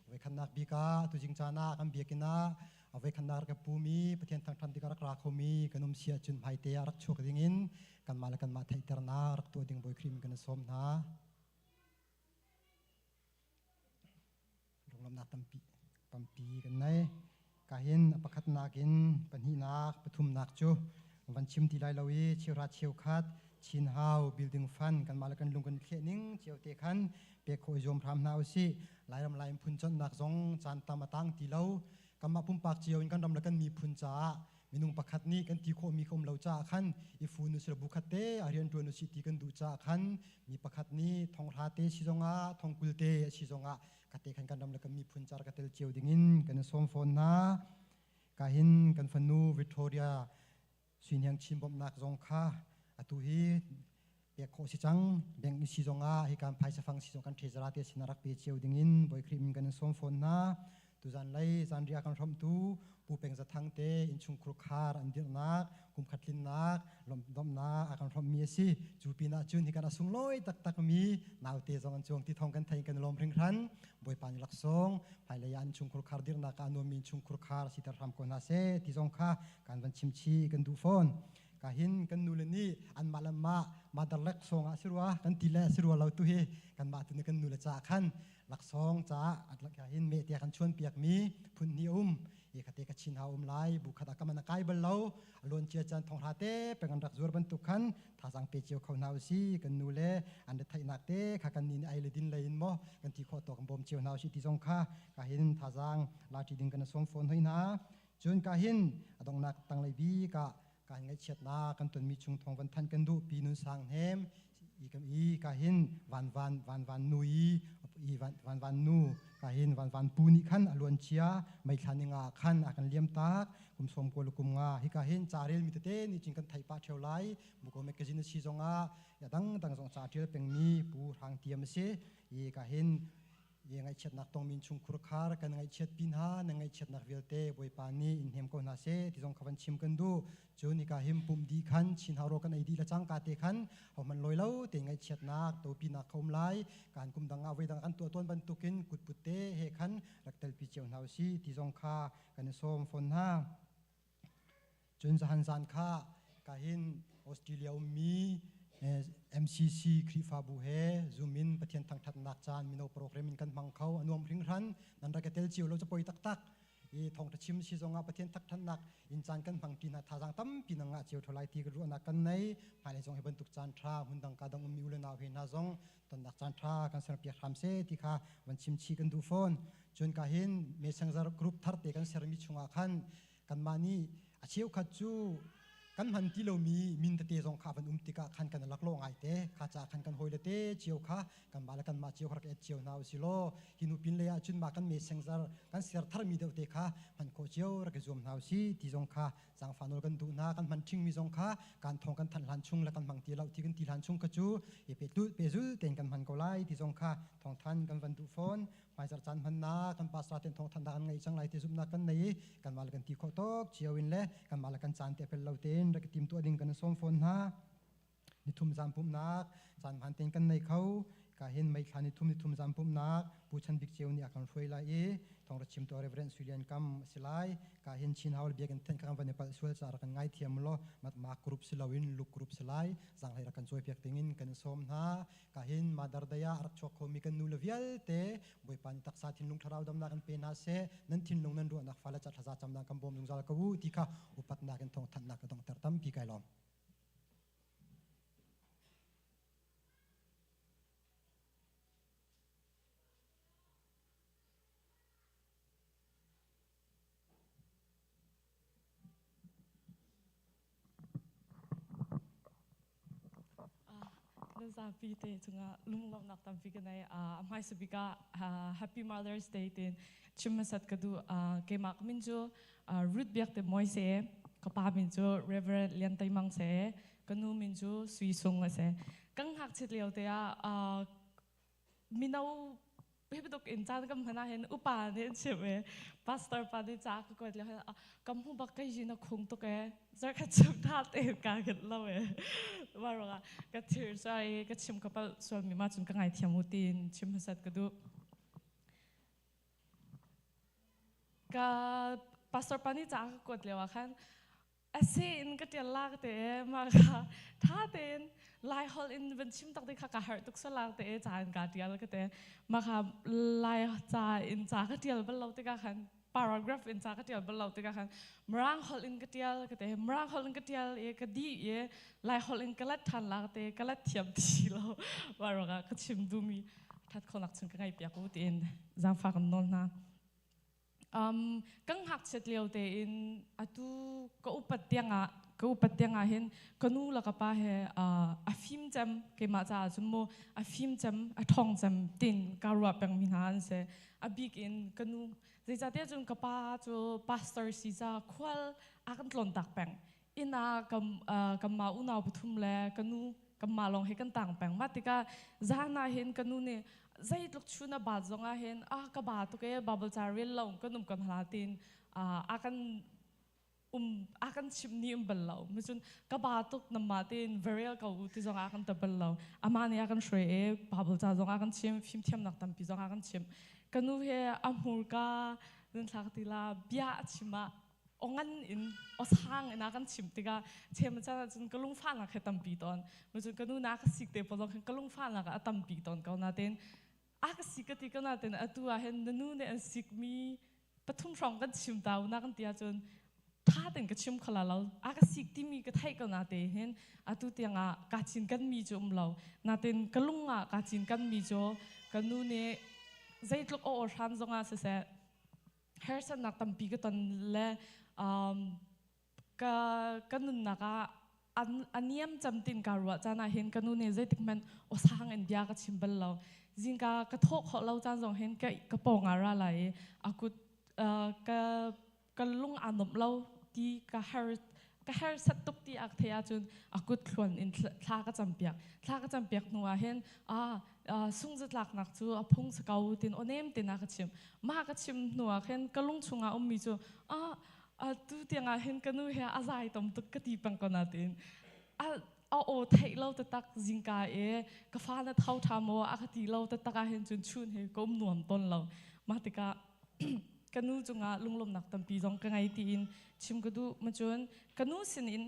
Voikhatnak bik ah tuzing caan ah kan biakinn ah a voikhatnak rak ka pumi Pathian thangṭhat ding rak ra khomi kan um si ahcun hmaite ah rak chuak ding in kanmah le kanmah theihternak rak tuah ding Bawi Khrih min kan in sawm hna. Lunglawmhnak tampi tampi kan nei. Kahin a pakhatnak in pahnihnak pathumnak cu van chim ti lai lo i cheuhra cheukhat Chin Hau building fund kanmah le kan lung kan thleh ning cio te khan pek khawh i zuam hram hna usih. Lairam Lai phun cawnnak zong caan tam a tang ti lo. Kanmah pumpak cio in kan ram le kan miphun caah minung pakhat nih kan ti khawhmi ka um lo caah khan i fun usih bu khat te a rian ṭuan usih ti kan duh caah khan mi pakhat nih thonghra te si zongah thongkul te a si zongah kate khan kan ram le kan miphun car ka tel cio dingin kan i sawm fawn hna. Kahin kan fanu Victoria Suiniang Chin bawmhnak zong kha atu hi pek khawh si cang. Bank si zongah hi kan phaisa fang si zong kan treasurer te sin rak pe cio dingin Bawi Khrih min kan in sawm fawn hna. Tuzan lei zanriah kan hrawmtu Pu Peng Za Thang te innchungkhur khar an dirhnak kum khat tlinnak lawmhnak a kan hrawmhmi a si. Cu pinah cun hi kan a sunglawi taktakmi naute zong an cuang ti thawng kan thei kan i lawm hringhran. Bawipa nih laksawng hmailei ah an innchungkhur khar dirhnak ah a nuammi innchungkhur khar siter hram ko hna seh ti zong kha kan van chimchih kan duh fawn. Ka hin kan nule nih anmah le mah mother laksawng ah si rua kan ti le si rua lo tu hi kanmah tu nih kan nule caah khan laksawng caah hin meh tiah kan chuan piakmi phun hnih a um. I khate ka chin hau um lai bu khat ah ka man a kai bal lo alon cia caan thong hra te peng an rak zuar bantuk khan thazang pe cio kho hna usi kan nu le an re theihnak te kha kan ni ai le din lei in maw kan ti khawh tawk kan bawm cio hna usi ti zong kha ka hin thazang la ṭi ding kan sawm fawn hoi hna. Cun ka hin a donghnak tanglei bik ah ka hin ngaihchiatnak kan tonmi chung thawng van thanh kan duh pi nun sang hnem i kan i ka hin van van van van nu i i van van van nu ka hin van van pu nih khan a luan cia meithla ninga khan a kan liam tak kum som ko kum nga hi ka hin ca rel mi tete ni chin kan thei pa theu lai Muko magazine si zongah ya dang dang zong ca tial pengmi pu Hrang Tiam a si i ka hin. Ye ngaihchiatnak tongmi chungkhur khar kan ngaihchiat pi hna na ngaihchiatnak vialte Bawipa nih in hnem ko hna seh ti zong kha van chim kan duh. Cun hika him pum di khan chin haro kan ei di la cangka te khan hohmanh loi lo te ngaihchiatnak topinak kha um lai kan kum dang ah voi dang kan tuah tawn bantukin kutput te he khan rak telpi cio hna usih ti zong kha kan i sawm fawn hna. Cun zahan zan kha ka hin Australia ummi MCC Khrihfabu he Zoom in Pathian thangthatnak caan mino program in kan hmang kho a nuam hringhran nan rak i tel cio lo cu poi taktak i thawngtha chim si zongah Pathian thangthatnak in caan kan hmang ṭi hna thazaang tampi na ngah cio tholai ti ka ruahnak kan nei hmailei zong hi bantuk caan ṭha hmundang ka dang ummi u le nau he hna zong tonnak caan ṭha kan serpiak hram seh ti kha van chim chih kan duh fawn. Cun ka hin messenger group thar te kan sermi chungah khan kanmah nih a cheukhat cu kan hman ti lomi min tete zong kha van um tikah khan kan laklawh ngai te kha ca khan kan hawile te cio kha kanmah le kanmah cio rak et cio hna usih law hi nu pin lei ah cun mah kan messenger kan ser tharmi deuh te kha hman khawh cio rak i zuam hna usih ti zong kha zaangfah nawl kan duh hna. Kan hman ṭhingmi zong kha kan thawng kan thanh hlan chung le kan hmang ti lo ti kan ti hlan chung kha cu i pe zul tein kan hman ko lai ti zong kha thawngthan kan van duh fawn. Hmaizarh caan hmannak kan pastor ten thawngthan kan ngei cang lai ti zumhnak kan nei i kanmah le kan ti khawh tawk cio in le kanmah le kan caan te fel lo tein rak i tim tuah ding kan sawm fawn hna. Nithum zan pumhnak caan hmaan tein kan nei kho. Ka hin May thla nithum nithum zan pumhnak Pu Chan Bik Ceu nih a kan hruai lai i thawng ra chimtu Reverend Suilian Kam a si lai. Ka hin Chin Haul biakinn then kan van i palh sual ca rak kan ngaithiam law matmak group si loin luk group si lai zaanghlei rak kan cawipiak dingin kan i sawm hna. Ka hin Mother Day ah rak chuak khomi kan nu le vialte Bawipa nih taksa thinlung thlarau damnak an pe hna seh, nan thinlung nan ruahnak fale ca thlaza camnak kan bawm zungzal ko u ti kha upatnak in thawngthanhnak ka donghter tampi kai lawm. Nan zapi te cungah lunglawmhnak tampi ka nei. A hmaisa bik ah Happy Mother's Day tin chim hmasat ka duh. Keimah ka min cu Ruth Biak Te Mawi si. Ka pa min cu Reverend Lian Tei Mang si. Ka nu min cu Sui Sung a si. Kan ngakchit lio te ah mino hi bantuk in caan kan hman ahhin upa nih an chimh i pastor pa nih ca ka kuat lio hin kam hmu bak kai na khung tuk e zarkhat chung tha tein kaa hngilh lo e mah ruangah ka thir suai i ka chim ka palh sualmi mah cun ka ngaithiam u tiin chim hmasat ka duh. Ka pastor pa nih ca ka kuat lio ah khan Asi in ka ṭial la ka te mah kha ṭha tein Lai holh in van chim tak ding kha ka harh tuk salang te ca in ka ṭial ka te mah kha Lai ca in ca ka ṭial bal lo tikah khan paragraph in ca ka ṭial bal lo tikah khan Mirang holh in ka ṭial ka te Mirang holh in ka ṭial i ka dih i Lai holh in ka let ṭhan la ka te ka let thiam ti lo mah ruangah ka chim duhmi ṭhat khawhnak chung ka ngaih piak u tiin zaangfah kan nawl hna. Kan ngakchiat lio tein atu ka upat tiangah ka upat tiangah hin ka nu le ka pa he a fim cem keimah caah cun mu a fim cem a ṭhawng cem tin ka ruah pengmi hna an si. A bik in ka nu, zeicahtiah cun ka pa cu pastor si ca khual a kan tlawn tak peng. Inn ah kanmah unau pathum le ka nu kanmah lawng he kan tang peng. Mah tikah zan ah hin ka nu nih zeitluk chun a baat zong ah hin ah ka ba tuk e Bible ca rel lo kan um kan hla tin a kan um a kan chimh ni um bal lo. Macun ka ba tuk namah tein verel ko u ti zong a kan ta bal lo. Amah nih a kan hruai e Bible ca zong a kan chim, fimthiamnak tampi zong a kan chim. Ka nu he a hmurka nan thlak ti la bia a chim ah ongan in osang in a kan chim tikah chem chan ahcun ka lungfahnak he tampi tawn. Macun ka nu na ka sik te pawl zong khan ka lungfahnak a tampi tawn ko nain a ka sik ka ti ko nain atu ah hin na nu nih an sikmi pathum hrawng kan chim ta u na kan ti ahcun tha tein ka chim kho la lo. A ka sik timi ka theih ko na te hin atu tiangah ka cin kan mi cu um lo natin ka lung ah ka cin kan mi cu ka nu nih zeitluk aw hran zongah siseh harsatnak tampi ka ton le ka ka nunnak ah a niam cam tin ka ruah caan ah hin ka nu nih zeitik hmanh awsang in bia ka chim bal lo. Zingka ka thawh khawh lo caan zong hin ka ka pawng ah ra lai i a kut ka ka lung aa nuamh lo ti ka har. Ka harsat tuk ti ak thei ahcun a kut thluan in thla ka campiak. Thla ka campiak hnu ah hin a sungzatlaknak cu a phung si ko tin onem tin a ka chim. Mah ka chim hnu ah khin ka lung chungah ummi cu a tu tiang ah hin ka nu he a zai tom tuk ka ti peng ko na tiin a a aw theih lo taktak zingka e ka fa na tho ṭha maw a ka ti lo taktak ah hin cun chun he ka um nuam ton lo. Mah tikah ka nu cungah lunglawmnak tampi zong ka ngei tiin chim ka duh. Ma cun ka nu sinin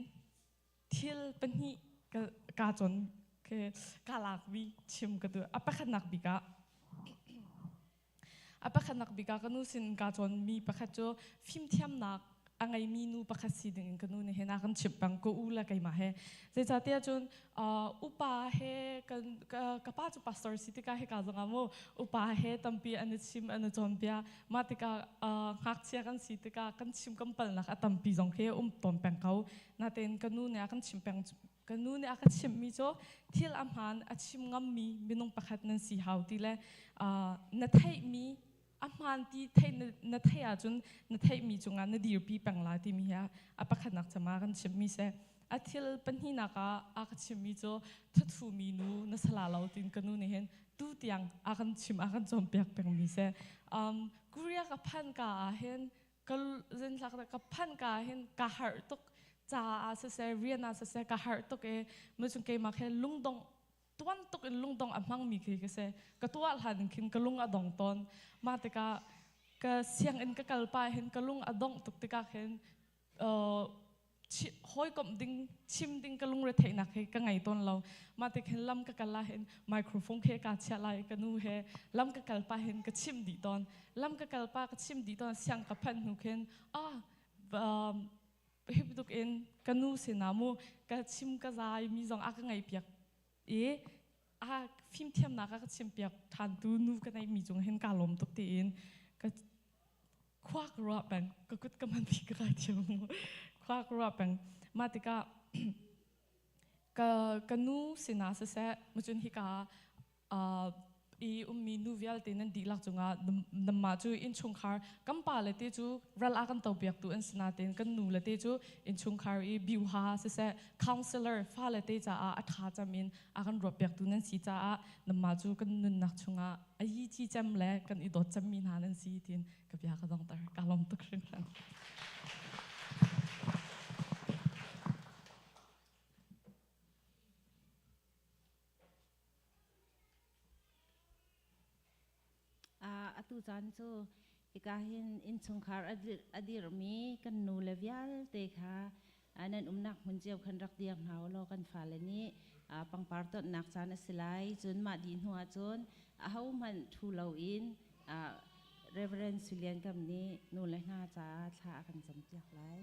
thil pahnih ka ka cawn ke ka lakmi chim ka duh. A pakhatnak bik ah A pakhatnak bik ah ka nu sin ka cawnmi pakhat cu fimthiamnak a ngeimi nu pakhat si ding in ka nu nih hin a kan chimh peng, ka u le keimah he. Zeicahtiah cun upa he kan ka pa cu pastor si tikah hika zongah mu upa he tampi an i chim an i cawnpiak. Mah tikah ngakchia kan si tikah kan chim kan palnak a tampi zong khi um tawn peng ko. Natein ka nu nih a kan chim peng. Ka nu nih a ka chimhmi cu thil a hmaan a chim ngammi minung pakhat nan si hau ti le na theihmi a hmaan ti theih na theih ahcun na theihmi cungah na dirpi peng lai timi hi a pakhatnak cem ah kan chimmi si. A thil pahnihnak ah a ka chimmi cu thathumi nu na sala lo tiin ka nu nih hin tu tiang a kan chim a kan cawnpiak pengmi si. Korea ka phan ka ah hin ka zinhlak ka phan ka hin ka harh tuk caah siseh rian ah siseh ka harh tuk i mucung keimah khi lungdong tuan tuk in lungdong a hmangmi khi ka si. Ka tuah hlan in khin ka lung a dong tawn. Mah tikah ka sianginn ka kal pa hin ka lung a dongh tuk tikah khin hawikomh ding chim ding ka lungre theihnak hi ka ngei tawn lo. Mah tik hin lam ka kal ah hin microphone khe ka chiah lai, ka nu he lam ka kal pa hin ka chim dih tawn. Lam ka kal pa ka chim dih tawn. Siang ka phanh hnu khin ah hi bantuk in ka nu sinah mu ka chim ka zai mi zong a ka ngei piak i a fimthiamnak a ka chim piak ṭhan tu nu ka neih mi cung hin ka lawm tuk tiin ka khua ka ruah peng. Ka kut ka man ka kai thiam mu, khua ka ruah peng. Mah tikah ka ka nu sinah siseh mucun hika i ummi nu vialte nan dihlak cungah namah cu innchungkhar kan pa le te cu ral a kan to piaktu an si nain kan nu le te cu innchungkhar i biuha siseh counselor fa le te caah a ṭha cem in a kan ruat piaktu nan si caah namah cu kan nunnak chungah a yi ci cem le kan i dawt cemmi hna nan si tiin ka bia ka dongter. Ka lawm tuk hringhran. Atu caan cu hika hin innchungkhar a dirmi kan nu le vialte kha nan umnak hmun cio khan rak dir hna u law kan fale nih pangpar tonhnak caan a si lai. Cun mah dih hnu ah cun ahohmanh ṭhu loin Reverend Sulian Kam nih nu le hna caah thla a kan campiak lai.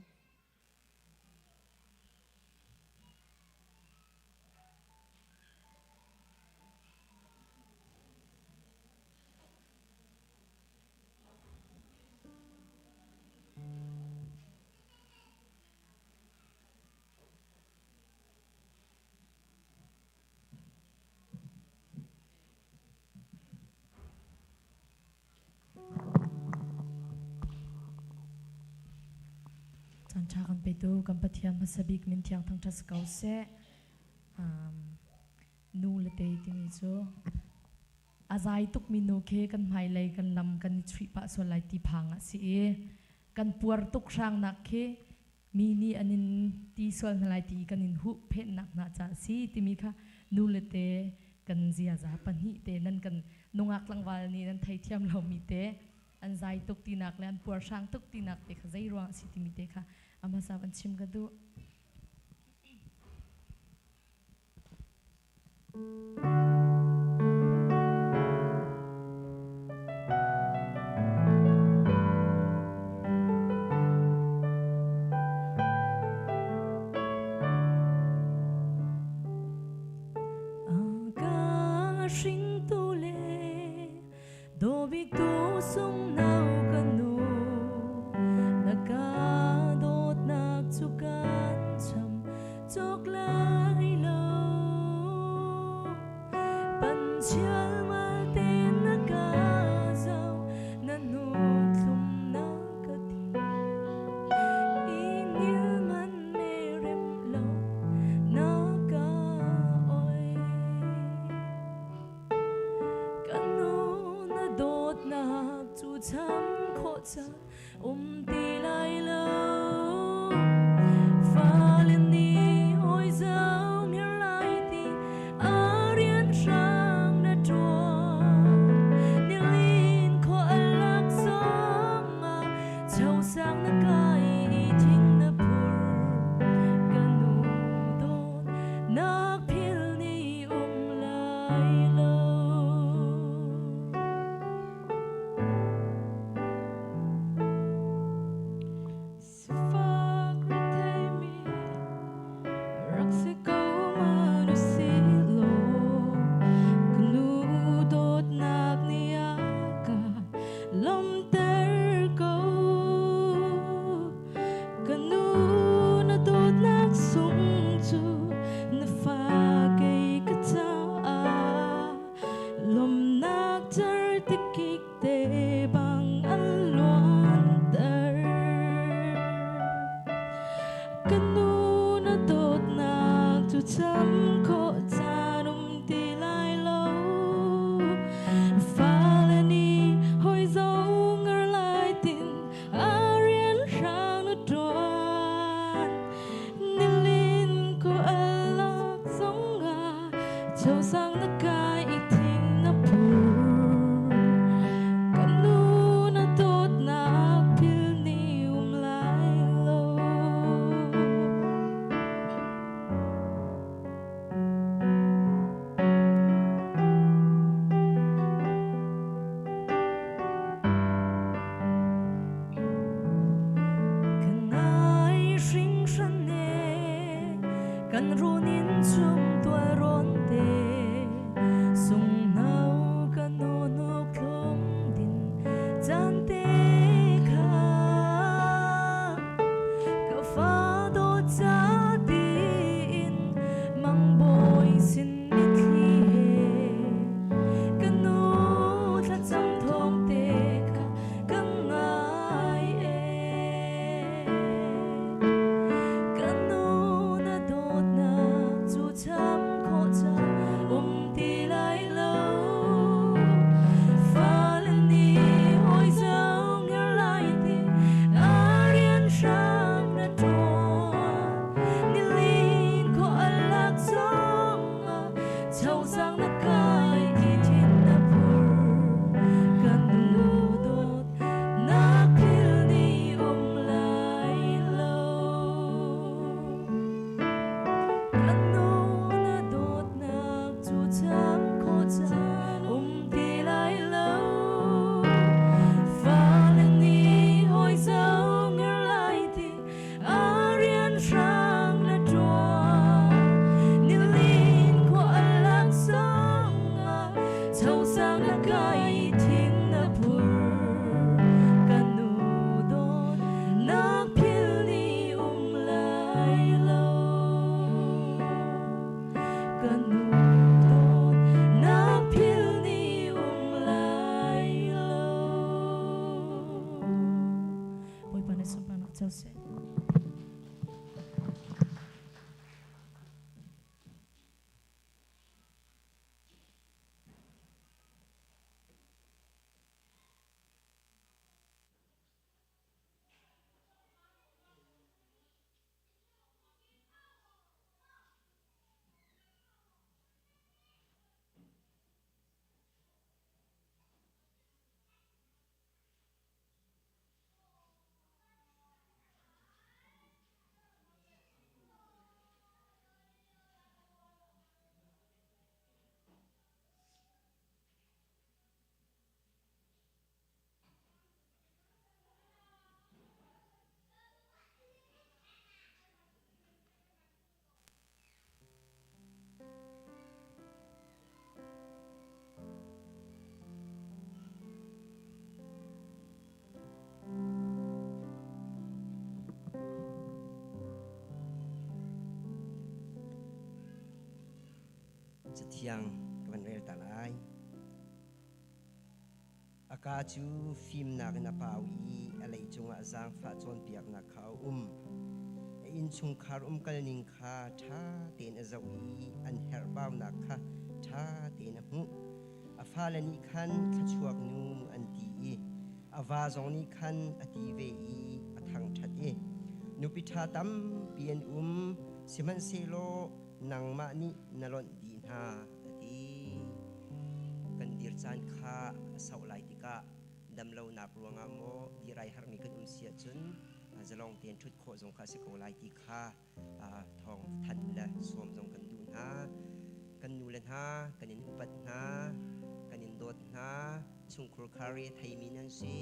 Caan ṭha kan petu kan Pathian hmasa bik min thiang thangṭhat si ko seh. Nu le te timi cu a zai tukmi nu khi kan hmailei kan lam kan i chuih pah sual lai ti phang ah si i kan puar tuk hrangnak khi mi nih an in ti sual hna lai ti kan in huh phennak hna ca si timi kha nu le te kan ziaza pahnih te nan kan nungak tlangval nih nan theithiam lomi te an zai tuk tinak le an puarhrang tuk tinak te kha zei ruang a si timi te kha a hmasa van chim ka duh. Ka hringtu le dawbiktu sungnau ka nu, na ka dawtnak cu kan cham cawk lai lo. Pan chialmal tein na ka zoh, na hnu thlum na ka thi i ngil man. Cu cham khawh caan um ti lai lo. Fale nih hawi zoh ngiar lai ti a rian hrang na ṭuan. Nilin khua a lak zongah chosang na kai i thing na phur. Ka nu dawt nak phil ni um lai lo. Sifak retheimi rak si ko hmanh usihlaw, ka nu dawtnak nih a ka lawmhter ko. Ka nu na dawtnak sung cu na fa kei ka caah lawmhnak certikik te bang an luanter. Ka nu na dawtnak cu cham khawh caan um ti lai lo. Fale nih hawi zoh ngar lai tin a rian hrang na ṭuan. Nilin ko a lak zongah chosang na kai i thing na phur. Ka nu na dawtnak phil ni um lai lo. Ka ngai hringhran e, kan run in chung tualrawn te, sunghno ka nu hnuk thlum din caan te kha. Ka fa dawt ca tiin mangbawi sin mitthli he, ka nu thlacam thawng te kha ka ngai e. Ka nu na dawtnak cu cham khawh caan um ti lai lo. Fale nih hawi zoh ngiar lai ti a rian hrang na ṭuan. Nilin khua a lak zongah chosang na kai i thin na phur. Ka nu dawt nak phil ni um lai lo. Ka nu na dawtnak cu cham khawh caan um ti lai lo. Fale nih hawi zoh ngiar lai ti a rian hrang na ṭuan. Nilin khua a lak zongah chosang na kai i thing na phur. Ka nu dawt nak phil ni um lai lo. Ka nu dawt nak phil ni um lai lo. Bawipa nih sunparnak co seh. Cathiang ka van rel ta lai. A ka cu fimnak in a pau i a lei cungah zaangfah cawnpiaknak kha a um. A innchungkhar umkalning kha ṭha tein a zoh i an herhbaunak kha ṭha tein a hmuh. A fale nih khan thluachuak nu an ti i A va zong nih khan a ti ve i a thangṭhat i, Nupi ṭha tampi an um, sihmanhsehlaw nangmah nih na lonh dih hna, a ti. Kan dir caan kha a sauh lai tikah damlonak ruangah maw dir ai harmi kan um si ahcun zalong tein ṭhut khawh zong kha a si ko lai ti kha thawng thanh le sawm zong kan duh hna. Kan nu le hna, kan in upat hna, kan in dawt hna, chungkhur khar i theimi nan si.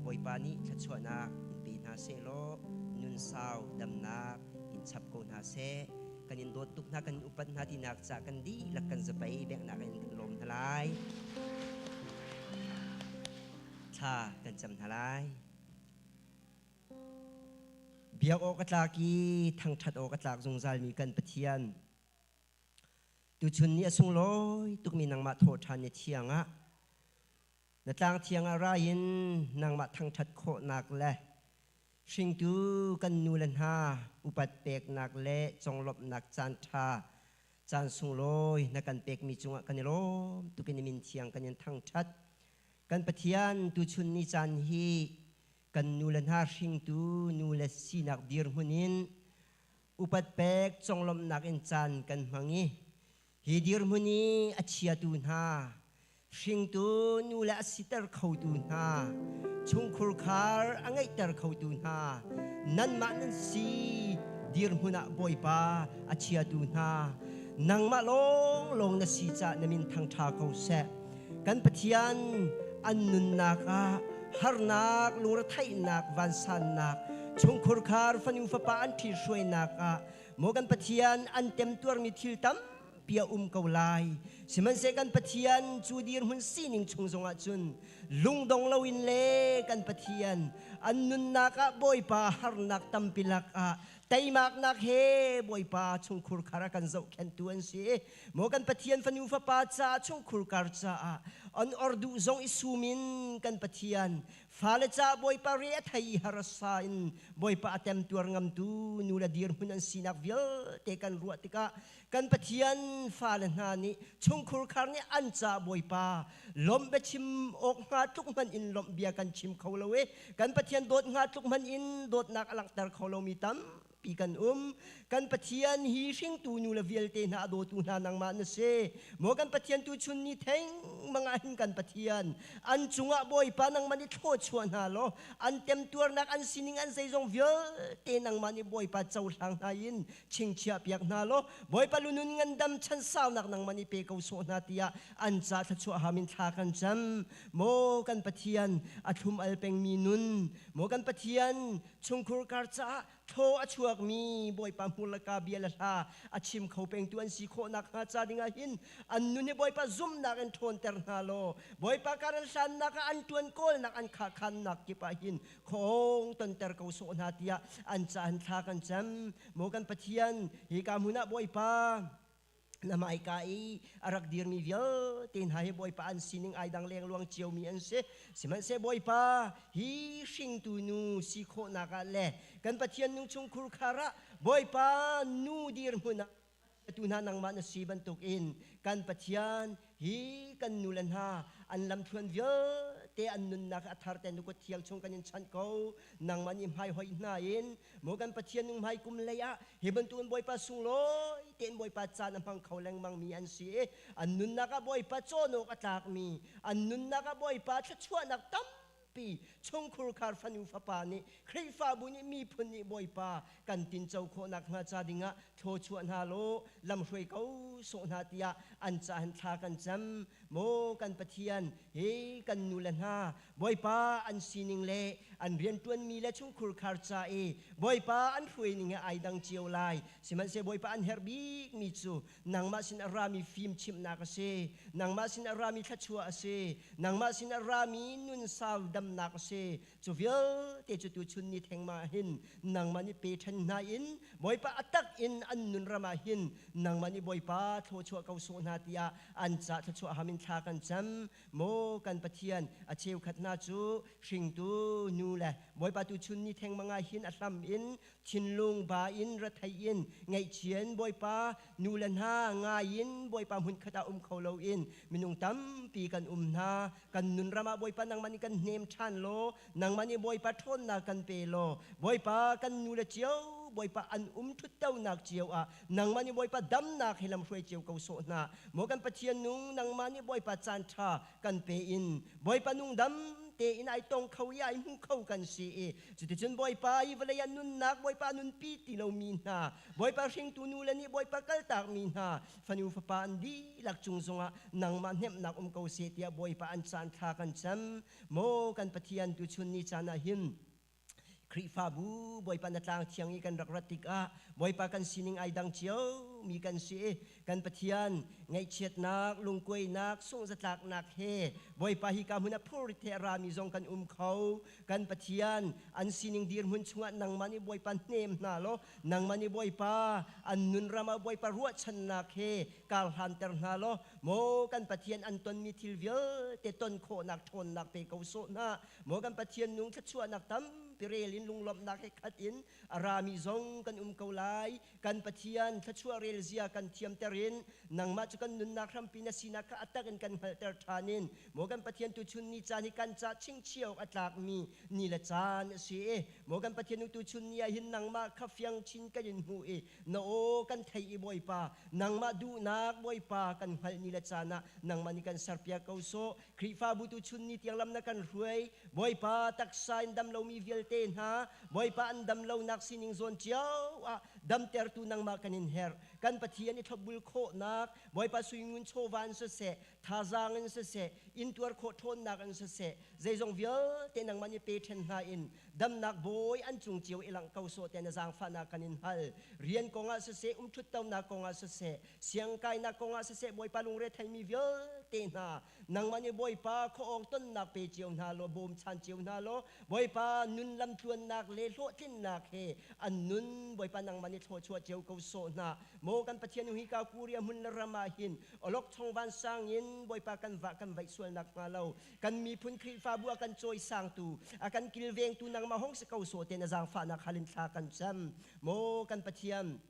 Bawipa nih thluachuahnak in pe hna sehlaw nun sau damnak in chap ko hna seh. Kan in dawt tuk hna, kan in upat hna tinak ca kan dihlak kan zapei benghnak in kan lawm hna lai. Thla kan cam hna lai. Biak awk a tlak i thangṭhat awk a tlak zungzalmi kan Pathian, tuchun ni a sunglawi tukmi nangmah thawhṭhan ni thiang ah na tlang thiang ah ra in nangmah thangṭhat khawhnak le hringtu kan nu le hna upat peknak le conglawmhnak caan ṭha caan sunglawi na kan pekmi cungah kan i lawm tukin i min thiang kan in thangṭhat. Kan Pathian, tuchun ni caan hi kan nu le hna hringtu nu le sinak dirhmun in upat pek conglawmhnak in caan kan hmang i hi dirhmun i a chiatu hna hringtu nu le a siter khotu hna chungkhur khar a ngeihter khotu hna nanmah nan si dirhmun ah Bawipa a chiatu hna nangmah lawnglawng na si cah na min thangṭha ko seh. Kan Pathian, an nunnak ah harnak, lungretheihnak, vansannak, chungkhurkhar fanu fapa an ṭhithruainak ah maw kan Pathian an temtuarmi thil tampi a um ko lai. Sihmanhsehlaw kan Pathian cu dirhmun sining chung zongah cun lungdong loin le kan Pathian an nunnak ah Bawipa harnak tampi lakah teimaknak he Bawipa chungkhur khar a kan zohkhenhtu an si. Maw kan Pathian, fanu fapa caah, chungkhur kar caah an or duh zong i sum in kan Pathian fale caah Bawipa re a thei i harsa in Bawipa a temtuar ngamtu nu le dirhmun an sinak vialte kan ruah tikah kan Pathian fale hna nih chungkhur khar nih an caah Bawipa lawmh biachim awk hnga tluk hmanh in lawmh bia kan chim kho lo i kan Pathian dawt hnga tluk hmanh in dawtnak a langhter kho lomi tam pi kan um. Kan Pathian, hi hringtu nu le vialte hna a dawtu hna nangmah na si. Maw kan Pathian, tu chun ni theng mangah hin kan Pathian an cungah Bawipa nangmah nih thlawchuah hna law an temtuarnak, an sining, an zeizong vialte nangmah nih Bawipa cohlang hna in chingchiah piak hna law Bawipa lunun ngandam chansaunak nangmah nih pe ko sawh hna tiah an ca thluachuah ham in thla kan cam. Maw kan Pathian, a thlum al pengmi nun, maw kan Pathian, chungkhur kar caah thaw a chuakmi Bawipa hmur le ka bia le hla a chim kho pengtu an si khawh nakhnga ca dingah hin an nun hi Bawipa zumhnak in ṭhawnter hna law Bawipa kar an hlannak ah an ṭuan kawlnak an khahkhannak kip ah hin khuaawng tonter ko sawh hna tiah an ca an thla kan cam. Maw kan Pathian, hika hmun ah Bawipa na hmaika i a rak dirmi vialte hna hi Bawipa an sining ai dang lengluang ciomi an si. Sihmanhsehlaw Bawipa, hi hringtu nu si khawhnak ah le kan Pathian nu chungkhur khar ah Bawipa nu dirhmun ah tu hna nangmah na si bantukin kan Pathian, hi kan nu le hna an lamthluan vialte an nunnak a thar te nu kut thiang chung kan in chanh ko. Nangmah nih hmai hoih hna in maw kan Pathian nung hmai kum lei ah hi bantukin Bawipa sunglawi tein Bawipa caan a hmang kho lengmang mi an si i an nunnak ah Bawipa cawn awk a tlakmi, an nunnak ah Bawipa thluachuahnak tampi chungkhur khar fanu fapa nih, Khrihfabu nih, miphun nih Bawipa kan tinco khawhnak hnga ca dingah thluachuah hna law lamhruai ko sawh hna tiah an ca hin thla kan cam. Maw kan Pathian, hi kan nu le hna Bawipa an sining le an rianṭuanmi le chungkhur khar ca i Bawipa an hruaining he ai dang cio lai. Sihmanhsehlaw Bawipa an herh bikmi cu nangmah sin a rami fimchimhnak a si, nangmah sin a rami thluachuah a si, nangmah sin a rami nunsau damnak a si. Cu vialte cu tuchun ni thengmah hin nangmah nih pe ṭhan hna in Bawipa a tak in an nun ram ah hin nangmah nih Bawipa thluachuah ko sawh hna tiah an ca thluachuah ham in thla kan cam. Maw kan Pathian, a cheukhat hna cu hringtu nu le Bawipa tuchun ni thengmang ah hin a hlam in thinlung ba in rethei in ngaihchian Bawipa nu le hna ngai in Bawipa hmunkhat ah um kho loin minung tampi kan um hna. Kan nun ram ah Bawipa nangmah nih kan hnem ṭhan law nangmah nih Bawipa ṭhawnnak kan pe law Bawipa kan nu le cio Bawipa an um ṭhuttonak cio ah nangmah nih Bawipa damnak he lamhruai cio ko sawh hna. Maw kan Pathian nung nangmah nih Bawipa caan ṭha kan pe in Bawipa nung dam tein ai tong kho i ai hmu kho kan si i cuticun Bawipa i vawlei ah nunnak Bawipa nunpi ti lomi hna Bawipa hringtu nu le nih Bawipa kaltakmi hna fanu fapa an dihlak cung zongah nangmah hnemhnak um ko seh tiah Bawipa an caan thla kan cam. Maw kan Pathian tuchun ni caan ah hin Khrihfabu Bawipa na tlang thiang i kan rak rat tikah Bawipa kan sining ai dang cio mi kan si i kan Pathian ngaihchiatnak lungkuainak sungzatlaknak he Bawipa hi ka hmun ah phurrit he a rami zong kan um kho. Kan Pathian an sining dirhmun chungah nangmah nih Bawipa hnem hna law nangmah nih Bawipa an nun ram ah Bawipa ruahchannak he kar hlanter hna law maw kan Pathian an tonmi thil vialte ton khawhnak ṭhawnnak pe ko sawh hna. Maw kan Pathian nung thluachuahnak tampi rel in lunglawmhnak he khat in a rami zong kan um ko lai. Kan Pathian thluachuah rel zia kan thiamter in nangmah cu kan nunnak hrampi na sinak kha a tak in kan hngalhter ṭhan in maw kan Pathian tuchun ni caan hi kan ca chingchiah awk a tlakmi ni le caan a si i maw kan Pathian tuchun ni ah hin nangmah kha fiang chin kan in hmuh i na aw kan theih i Bawipa nangmah duhnak Bawipa kan hngalh ni le caan ah nangmah nih kan serpiak ko sawh. Khrihfabu tu chun ni tiang lam na kan hruai. Bawipa taksa in dam lomi vialte hna Bawipa an dam lonak sining zawn cio ah damtertu nangmah kan in herh. Kan Pathian i thlopbul khawhnak Bawipa suingun chawva in siseh thazaang in siseh intuar khawh ṭhawnnak in siseh zeizong vialte nangmah nih pe ṭhen hna in damnak bawi an cung cio i langh ko sawh tiah na zaangfahnak kan in hal. Rian kongah siseh umṭhuttonak kongah siseh siangkainak kongah siseh Bawipa lungre theimi vialte hna nangmah nih Bawipa khuaawng tonnak pe cio hna law bawmchan cio hna law Bawipa nun lamtluannak le hlawhtlinnak he an nun Bawipa nangmah nih thluachuah cio ko sawh hna. Maw kan Pathian hi ka Korea hmun le ram ah hin olok chong vansang in Bawipa kan vah kan vaih sualnak hnga lo kan miphun Khrihfabu a kan cawisangtu a kan kilvengtu nangmah hong si ko sawh te na zaangfahnak halin thla kan cam. Maw kan Pathian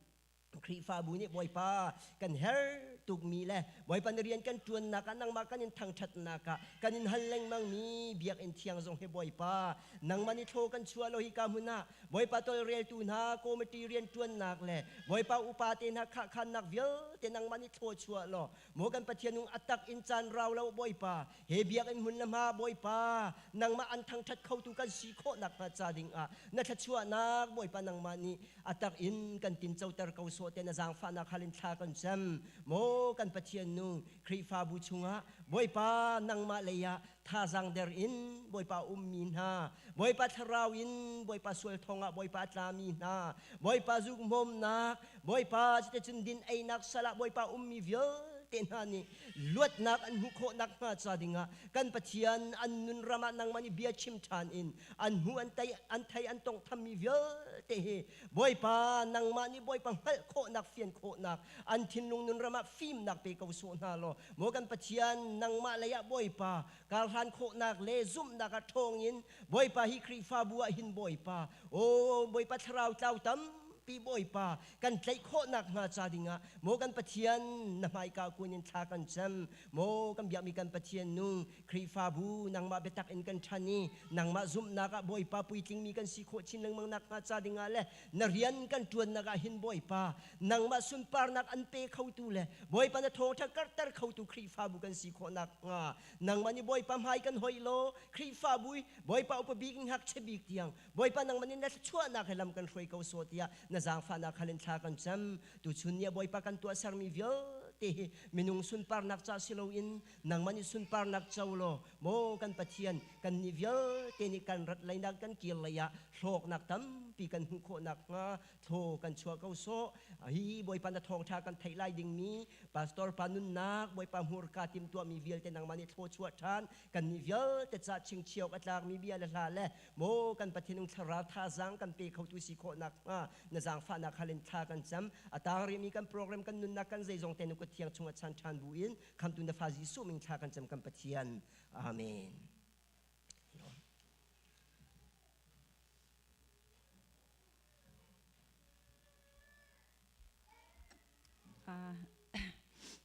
Khrihfabu nih Bawipa kan her tukmi le Bawipa na rian kan ṭuannak ah nangmah kan in thangṭhatnak ah kan in hal lengmangmi biakinn thiang zong hi Bawipa nangmah nih thlaw kan chuah lo hi ka hmun ah Bawipa tawlreltu hna committee rian ṭuannak le Bawipa upa te hna khahkhannak vialte nangmah nih thlaw chuah law maw kan Pathian nung a tak in caan rau lo Bawipa he biakinn hmun le hma Bawipa nangmah an thangṭhat khotu kan si khawh nakhnga ca dingah na thluachuahnak Bawipa nangmah nih a tak in kan tincoter ko sawh te na zaangfahnak hal in thla kan cam. Maw kan Pathian nu Khrihfabu chungah Bawipa nangmah lei ah thazaang der in Bawipa ummi hna Bawipa thlarau in Bawipa sual thong ah Bawipa a tlami hna Bawipa zukhmawmnak Bawipa cuticun din einak sal ah Bawipa ummi vialte hna nih luatnak an hmuh khawh nakhnga ca dingah kan Pathian an nun ram ah nangmah nih bia chim ṭhan in an hmu an tei an thei an tawnghthammi vialte hi Bawipa nangmah nih Bawipa hngalh khawhnak fian khawhnak an thinlung nun ram ah fimnak pe ko sawh hna law maw kan Pathian nangmah lei ah Bawipa karhlan khawhnak le zumhnak ah ṭhawng in Bawipa hi Khrihfabu ah hin Bawipa aw Bawipa thlarau tlau tampi Bawipa kan tlaih khawhnak hnga ca dingah maw kan Pathian na hmaika kun in thla kan cam maw kan biakmi kan Pathian nung Khrihfabu nangmah biatak in kan ṭhan i nangmah zumhnak ah Bawipa puitlingmi kan si khawh chin lengmang nakhnga ca dingah le na rian kan ṭuannak ah hin Bawipa nangmah sunparnak an pe khotu le Bawipa na thawngṭha karhter khotu Khrihfabu kan si khawh nakhnga nangmah nih Bawipa hmai kan hoih law Khrihfabu i Bawipa upa bik in ngakchia bik tiang Bawipa nangmah nih na thluachuahnak he lam kan hruai ko sawh tiah na zaangfahnak hal in thla kan cam. Tuchun ni ah Bawipa kan tuahsermi vialte hi minung sunparnak ca si loin nangmah nih sunparnak co law maw kan Pathian kan nih vialte nih kan rat leinak kan kir lei ah hlawknak tampi kan hmuh khawh nakhnga thaw kan chuah ko sawh. Hi Bawipa na thawngṭha kan theih lai dingmi pastor pa nunnak Bawipa hmurka timhtuahmi vialte nangmah nih thaw chuah ṭhan kan nih vialte ca chingchiok a tlakmi bia le hla le maw kan Pathian nung thlarau thazaang kan pe khotu si khawh nakhnga na zaangfahnak hal in thla kan cam. A tang rihmi kan program kan nunnak kan zeizong te nu kut thiang chungah chan ṭhan bu in khamtu na fa Jesuh min thla kan cam kan Pathian. Amen.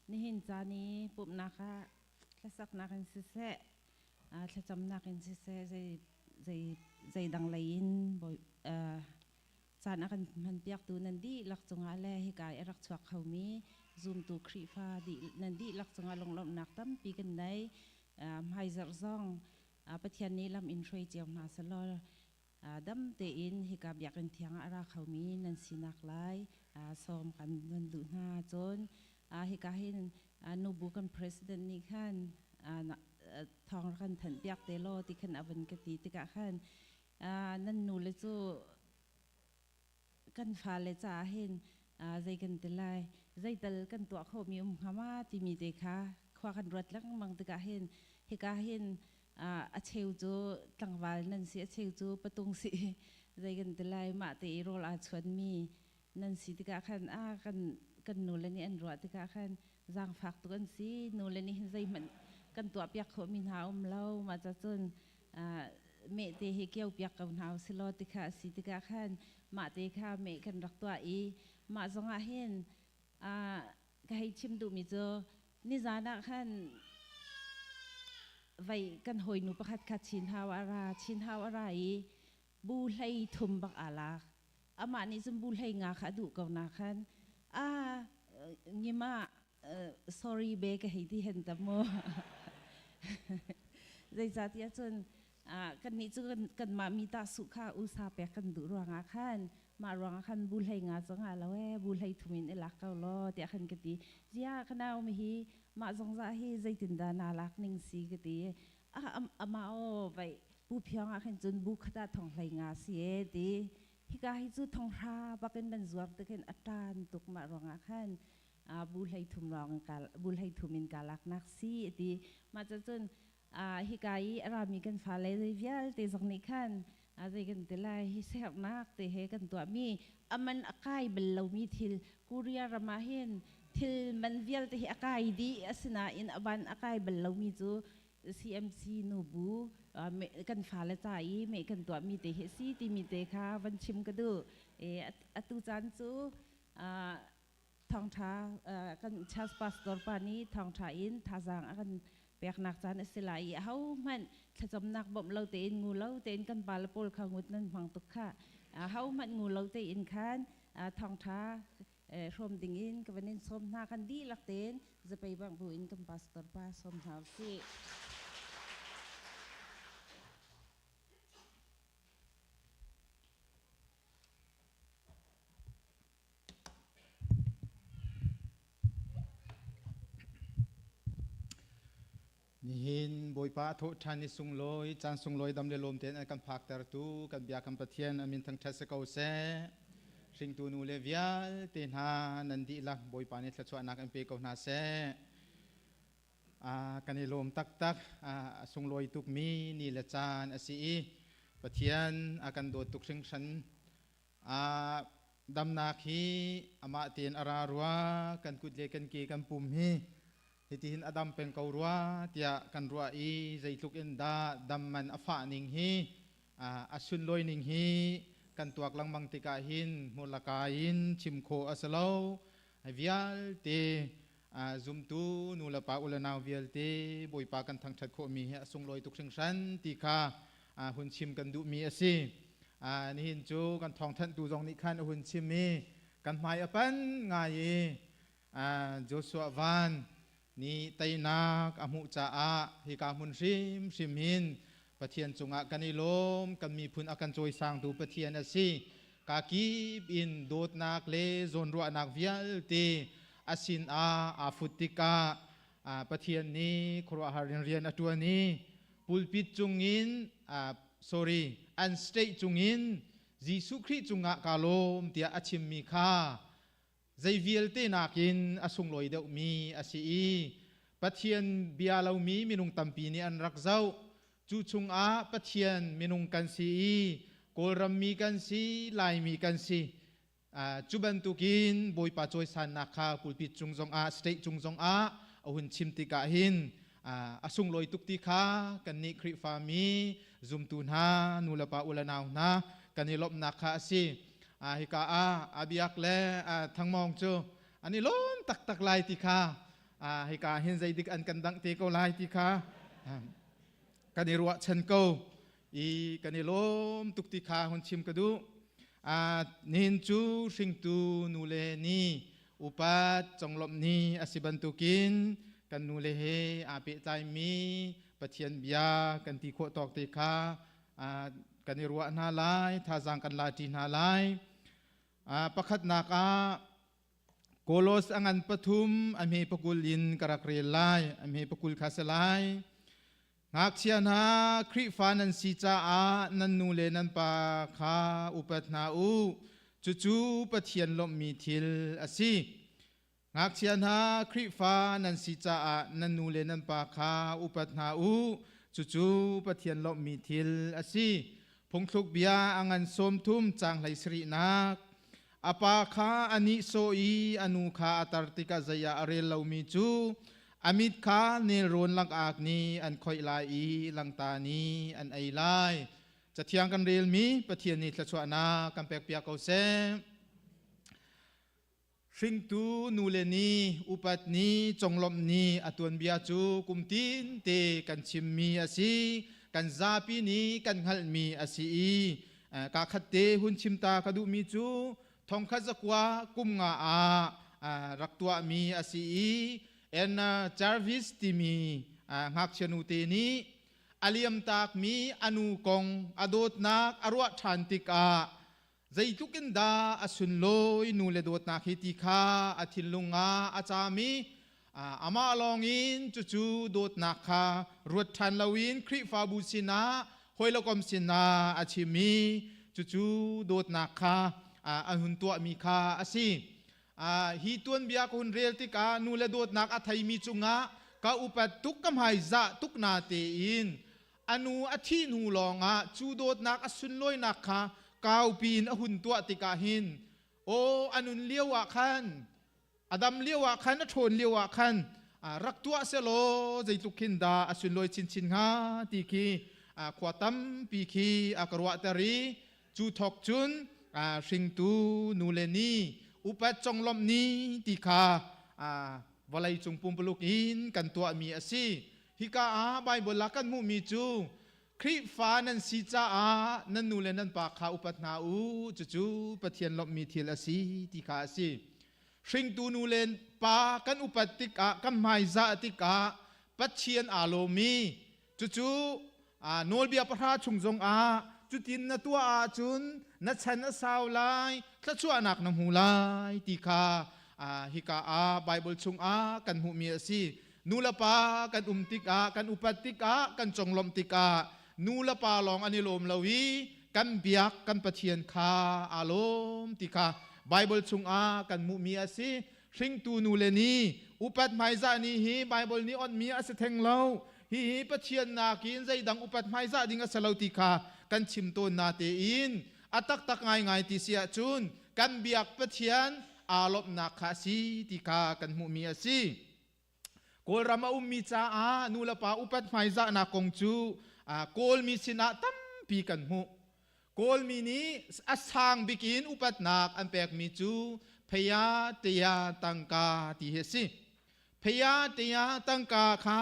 Nihin caan i pumhnak ah hlasaknak in siseh, Thlacamnak in siseh zei zei zeidang lei in bawi caan a kan hmanpiaktu nan dihlak cungah le hika i a rak chuak khomi zumtu Khrihfa dih nan dihlak cungah lunglawmhnak tampi kan nei. Hmaizarh zong Pathian nih lam in hruai cio hna selaw dam tein hika biakinn thiang ah a ra khomi nan sinak lai sawm kan van duh hna. Cun hika hin nubu kan president nih khan thawng rak kan thanh piak te law ti khan a van ka ti tikah khan nan nu le cu kan fale caah hin zei kan ti lai, zeital kan tuah khawhmi um hnga ma timi te kha khua kan ruat lengmang tikah hin hika hin a cheu cu tlangval nan si, a cheu cu patung si, zei kan ti lai, mah te i rawl aa chuanmi nan si tikah khan a kan kan nule nih an ruah tikah khan zaangfak tuk an si. Nule nih hin zeihmanh kan tuah piak khawhmi hna um lo. Mah ca cun meh te hi kio piak ko hna usilaw ti kha a si tikah khan mah te kha meh kan rak tuah i mah zongah hin ka hei chim duhmi cu nizan ah khan vei kan hawinu pakhat kha Chin Hau a ra. Chin Hau a ra i bu hlei thum bak aa lak. Amah nih cun bu hlei nga kha a duh ko na khan a ngima sorry be ka hei ti hen ta mu. Zeicahtiah cun kannih cu kanmah mi ta su kha usa pek kan duh ruangah khan mah ruangah khan bu hlei nga cu nga lo e, bu hlei thum in i lak ko law tiah khan ka ti. Zia ka nau mi hi mah zongzah hi zeitindah naa lak ning si ka ti. Amah aw vai pu phiang ah khan cun bu khat ah thong hlei nga si e ti. Hika hi cu thong hra bakin nan zuar te khin a ṭan tuk. Mah ruangah khan bu hlei thum lawng bu hlei thum in ka laknak si ti. Mah cun hika i a rami kan fale zei vialte zong nih khan zei kan ti lai, hi sernak te he kan tuahmi aman a kai bal lomi thil. Korea ram ah hin thil man vialte hi a kai dih, asinain aban a kai bal lomi cu CMC nubu kan fale ca i meh kan tuahmi te hi si timi te kha van chim ka duh. Atu caan cu thawngṭha kan church pastor pa nih thawngṭha in thazaang a kan peknak caan a si lai i ahohmanh thlacamnak bawmh lo tein, ngu lo tein, kan pale pawl kha ngut nan hmang tuk kha, ahohmanh ngu lo tein khan thawngṭha hrawm ding in ka van in sawm hna. Kan dihlak tein zapei bang bu in kan pastor pa sawm hna usih. Nihin Bawipa a thawh ṭhan i sunglawi caan sunglawi dam le lawm tein an kan phaktertu kan bia kan Pathian a min thangṭhat si ko seh. Hringtu nu le vialte hna nan dihlak Bawipa nih thluachuahnak in pe ko hna seh. Kan i lawm taktak. A sunglawi tukmi ni le caan a si i Pathian a kan dawt tuk hringhran. Damnak hi amah tein a ra rua, kan kut le kan ke kan pum hi hitihin a dam peng ko rua tiah kan ruah i zeitluk in dah dam man a fah ning hi, a sunlawi ning hi kan tuak lengmang tikah hin hmurlaka in chim khawh a si lo. Vialte zumtu nu le pa u le nau vialte Bawipa kan thangṭhat khawhmi hi a sunglawi tuk hringhran ti kha hun chim kan duhmi a si. Nihin cu kan thawngthanhtu zong nih khan a hun chim i kan hmai a pan ngai i Joshua Van nih teinak a hmuh caah hika hmun hrimhrim hin Pathian cungah kan i lawm. Kan miphun a kan cawisangtu Pathian a si. Ka kip in dawtnak le zawnruahnak vialte a sin ah aa fut tikah Pathian nih khuaruahhar in rian a ṭuan i pulpit cungin, sorry, an state cungin Jesuh Khrih cungah kaa lawm tiah a chimmi kha zei vialte nakin a sunglawi deuhmi a si i Pathian bia lomi minung tampi nih an rak zoh. Cu chungah Pathian minung kan si i Kawlram mi kan si, Laimi kan si. Cu bantukin Bawipa cawisannak kha pulpit cung zongah, state cung zongah a hun chim tikah hin a sunglawi tuk ti kha kannih Khrihfami zumtu hna nu le pa u le nau hna kan i lawmhnak kha a si. Hika ah Abiak le Thangmawng cu an i lawm taktak lai ti kha, hika hin zeidik an kan dangh te ko lai ti kha. kan i ruahchan ko i kan i lawm tuk ti kha hun chim ka duh. Nihin cu hringtu nu le ni upat conglawmh ni a si bantukin kan nu le he aa pehtlaimi Pathian bia kan ti khawh tawk te kha kan i ruah hna lai, thazaang kan la ṭi hna lai. Pakhatnak ah Kolos a ngan pathum a hme pakul in ka rak rel lai, a hme pakul kha si lai. Ngakchia hna, Khrihfa nan si caah nan nu le nan pa kha upat hna u. Cucu Pathian lawmhmi thil a si. Ngakchia hna, Khrihfa nan si caah nan nu le nan pa kha upat hna u. Cucu Pathian lawmhmi thil a si. Phungthluk bia a ngan sawm thum caang hlei sarihnak. A pa kha a nihsawh i a nu kha a tar tikah zei ah a rel lomi cu a mit kha nelrawn langak nih an khoih lai i langta nih an ei lai. Cathiang kan relmi Pathian nih thluachuahnak kan pekpiak ko seh. Hringtu nule ni, upat ni, conglawmh ni a tuanbia cu kum tinte kan chimmi a si. Kan zapi nih kan hngalhmi a si i Ka khatte hun chim ta ka duhmi cu thongkhat zakua kum nga ah rak tuahmi a si i Anna Jarvis timi ngakchia nute nih a liamtakmi a nu kong a dawtnak a ruah ṭhan tikah zeitluk in dah a sunlawi nu le dawtnak hi ti kha a thinlung ah a caam i amah lawngin cucu dawtnak kha ruat ṭhan loin Khrihfabu sinah hawilokom sinah a chim i cucu dawtnak kha an hun tuahmi kha a si. Hi tuanbia ka hun rel tikah nu le dawtnak a theimi cungah ka upat tuk ka hmaizah tuk na tein a nu a thih hnu lawngah cu dawtnak a sunlawinak kha kaupi in a hun tuah tikah hin aw a nun lio ah khan a dam lio ah khan a ṭhawn lio ah khan rak tuah selaw zeitluk khin dah a sunlawi chinchin hnga ti khi khua tampi khi a ka ruahter i cu thawk cun hringtu nu le ni upat conglawmh ni ti kha vawlei cung pumpuluk in kan tuahmi a si. Hika ah Baibal ah kan hmuhmi cu Khrihfa nan si caah nan nu le nan pa kha upat hna u, cucu Pathian lawmhmi thil a si ti kha a si. Hringtu nu le pa kan upat tikah, kan hmaizah tikah Pathian aa lawm i cucu nawlbia pahra chung zongah cutin na tuah ahcun na chan a sau lai, thluachuahnak na hmu lai ti kha hika ah Baibal chungah kan hmuhmi a si. Nu le pa kan um tikah, kan upat tikah, kan conglawmh tikah nu le pa lawng an i lawm lo i kan biak kan Pathian kha aa lawm ti kha Baibal chungah kan hmuhmi a si. Hringtu nu le ni upat hmaizah ni hi Baibal nih onhmi a si theng lo. Hihi Pathian nakin zeidang upat hmaizah ding a si lo ti kha kan chim tawn na tein a taktak ngaingai ti si ahcun kan biak Pathian aa lawmhnak kha a si ti kha kan hmuhmi a si. Kawlram a ummi caah nulepa upat hmaizahnak kong cu Kawlmi sinah tampi kan hmuh. Kawlmi nih a sang bik in upatnak an pekmi cu phaya teya tangka ti hi a si. Phaya teya tangka kha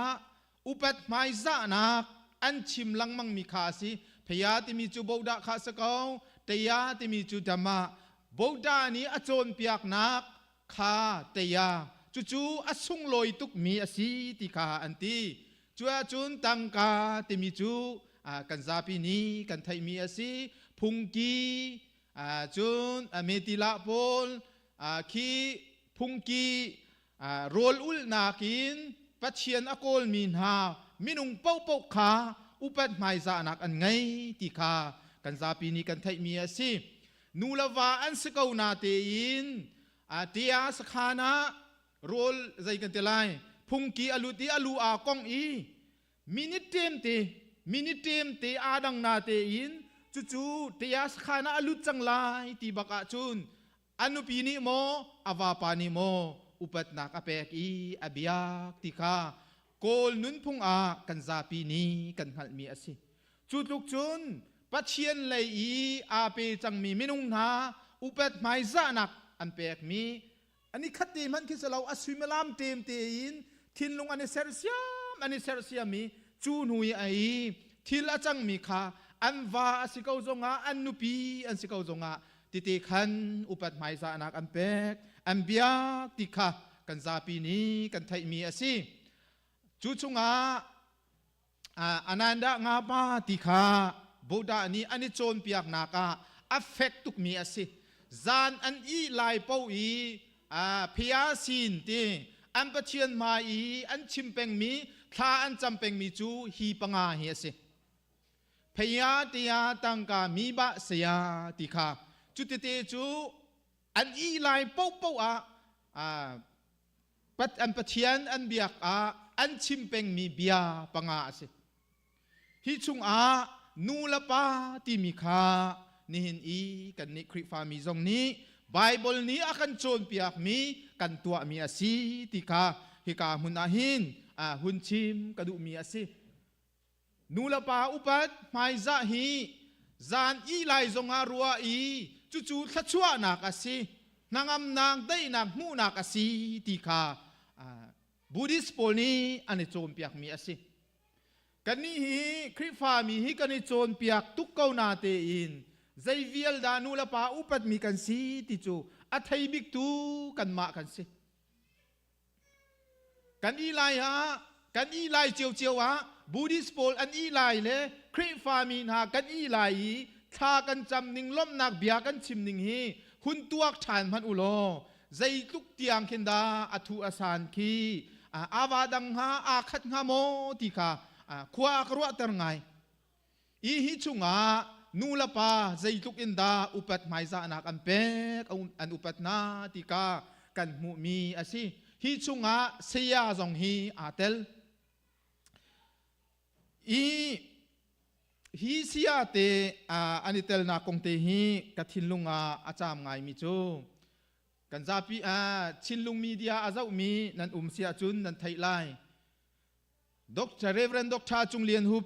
upat hmaizahnak an chim lengmangmi kha a si. Phaya timi cu bodah kha a si ko, teya timi cu dhamma. Bodah nih a cawnpiaknak kha teia cucu a sunglawi tukmi a si ti kha an ti. Cu ahcun tangka timi cu kan zapi nih kan theihmi a si. Phungki cun metila pawl khi phungki rawl ulhnak in Pathian a kawlmi hna minung paohpaoh kha upat hmaizahnak an ngei ti kha kan zapi nih kan theihmi a si. Nu le va an si ko na tein tia sakhan ah rawl zei kan ti lai phungki a lut i a lu aa kong i minute ṭem te minute ṭem te aa dang na tein cucu tia sakhan ah a lut cang lai ti bak ahcun a nupi nih maw a vapa nih maw upatnak a pek i a biak ti kha Kawl nunphung ah kan zapi nih kan hngalhmi a si. Cu tluk cun Pathian lei i aa pe cangmi minung hna upat hmaizahnak an pekmi ani khat te hmanh khi si lo a suimilam ṭem tein thinlung an i sersiam an i sersiam i cu hnu i a i. thil a cangmi kha an va a si ko zongah an nupi an si ko zongah tete khan upat hmaizahnak an pek an biak ti kha kan zapi nih kan theihmi a si. Cu chungah Ananda nga pa ti kha Buddha nih an i cawnpiaknak ah a fek tukmi a si. Zan an i lai po i phia sin ti an Pathian hmai i an chim pengmi thla an cam pengmi cu hi panga hi a si. Phaya tia tangka mi ba saya ti kha cu tete cu an i lai popo ah an Pathian an biak ah an chim pengmi bia panga a si. Hi chungah nu le pa timi kha nihin i kannih Khrihfami zong nih Bible nih a kan cawnpiakmi kan tuahmi a si ti kha hika hmun ah hin hun chim ka duhmi a si. Nu le pa upat hmaizah hi zan ih lai zongah ruah i cucu thluachuahnak a si, hnangamnak, daihnak hmuhnak a si ti kha Buddhist pawl nih an i cawnpiakmi a si. Kannih hi Khrihfami hi kan i cawnpiak tuk ko na tein zei vial dah nu le pa upatmi kan si ti cu a thei biktu kanmah kan si. Kan i lai ah kan i lai ciocio ah Buddhist pawl an i lai le Khrihfami hna kan i lai i thla kan cam ning lawmhnak bia kan chim ning hi hun tuak ṭhan hmanh u law zeitluk tiang khin dah a thu a san khi ava dang hnga aa khat hnga maw ti kha khua a ka ruahter ngai. I hi chungah nu le pa zeitluk in dah upat hmaizahnak an pek an upat hna ti ka kan hmuhmi a si. Hi chungah saya zong hi aa tel. I hi saya te an i telnak kong te hi ka thinlung ah a caam ngaimi cu kan zapi Chinlung media a zohmi nan um si ahcun nan theih lai. Dr. Reverend Dr. Cung Lian Hup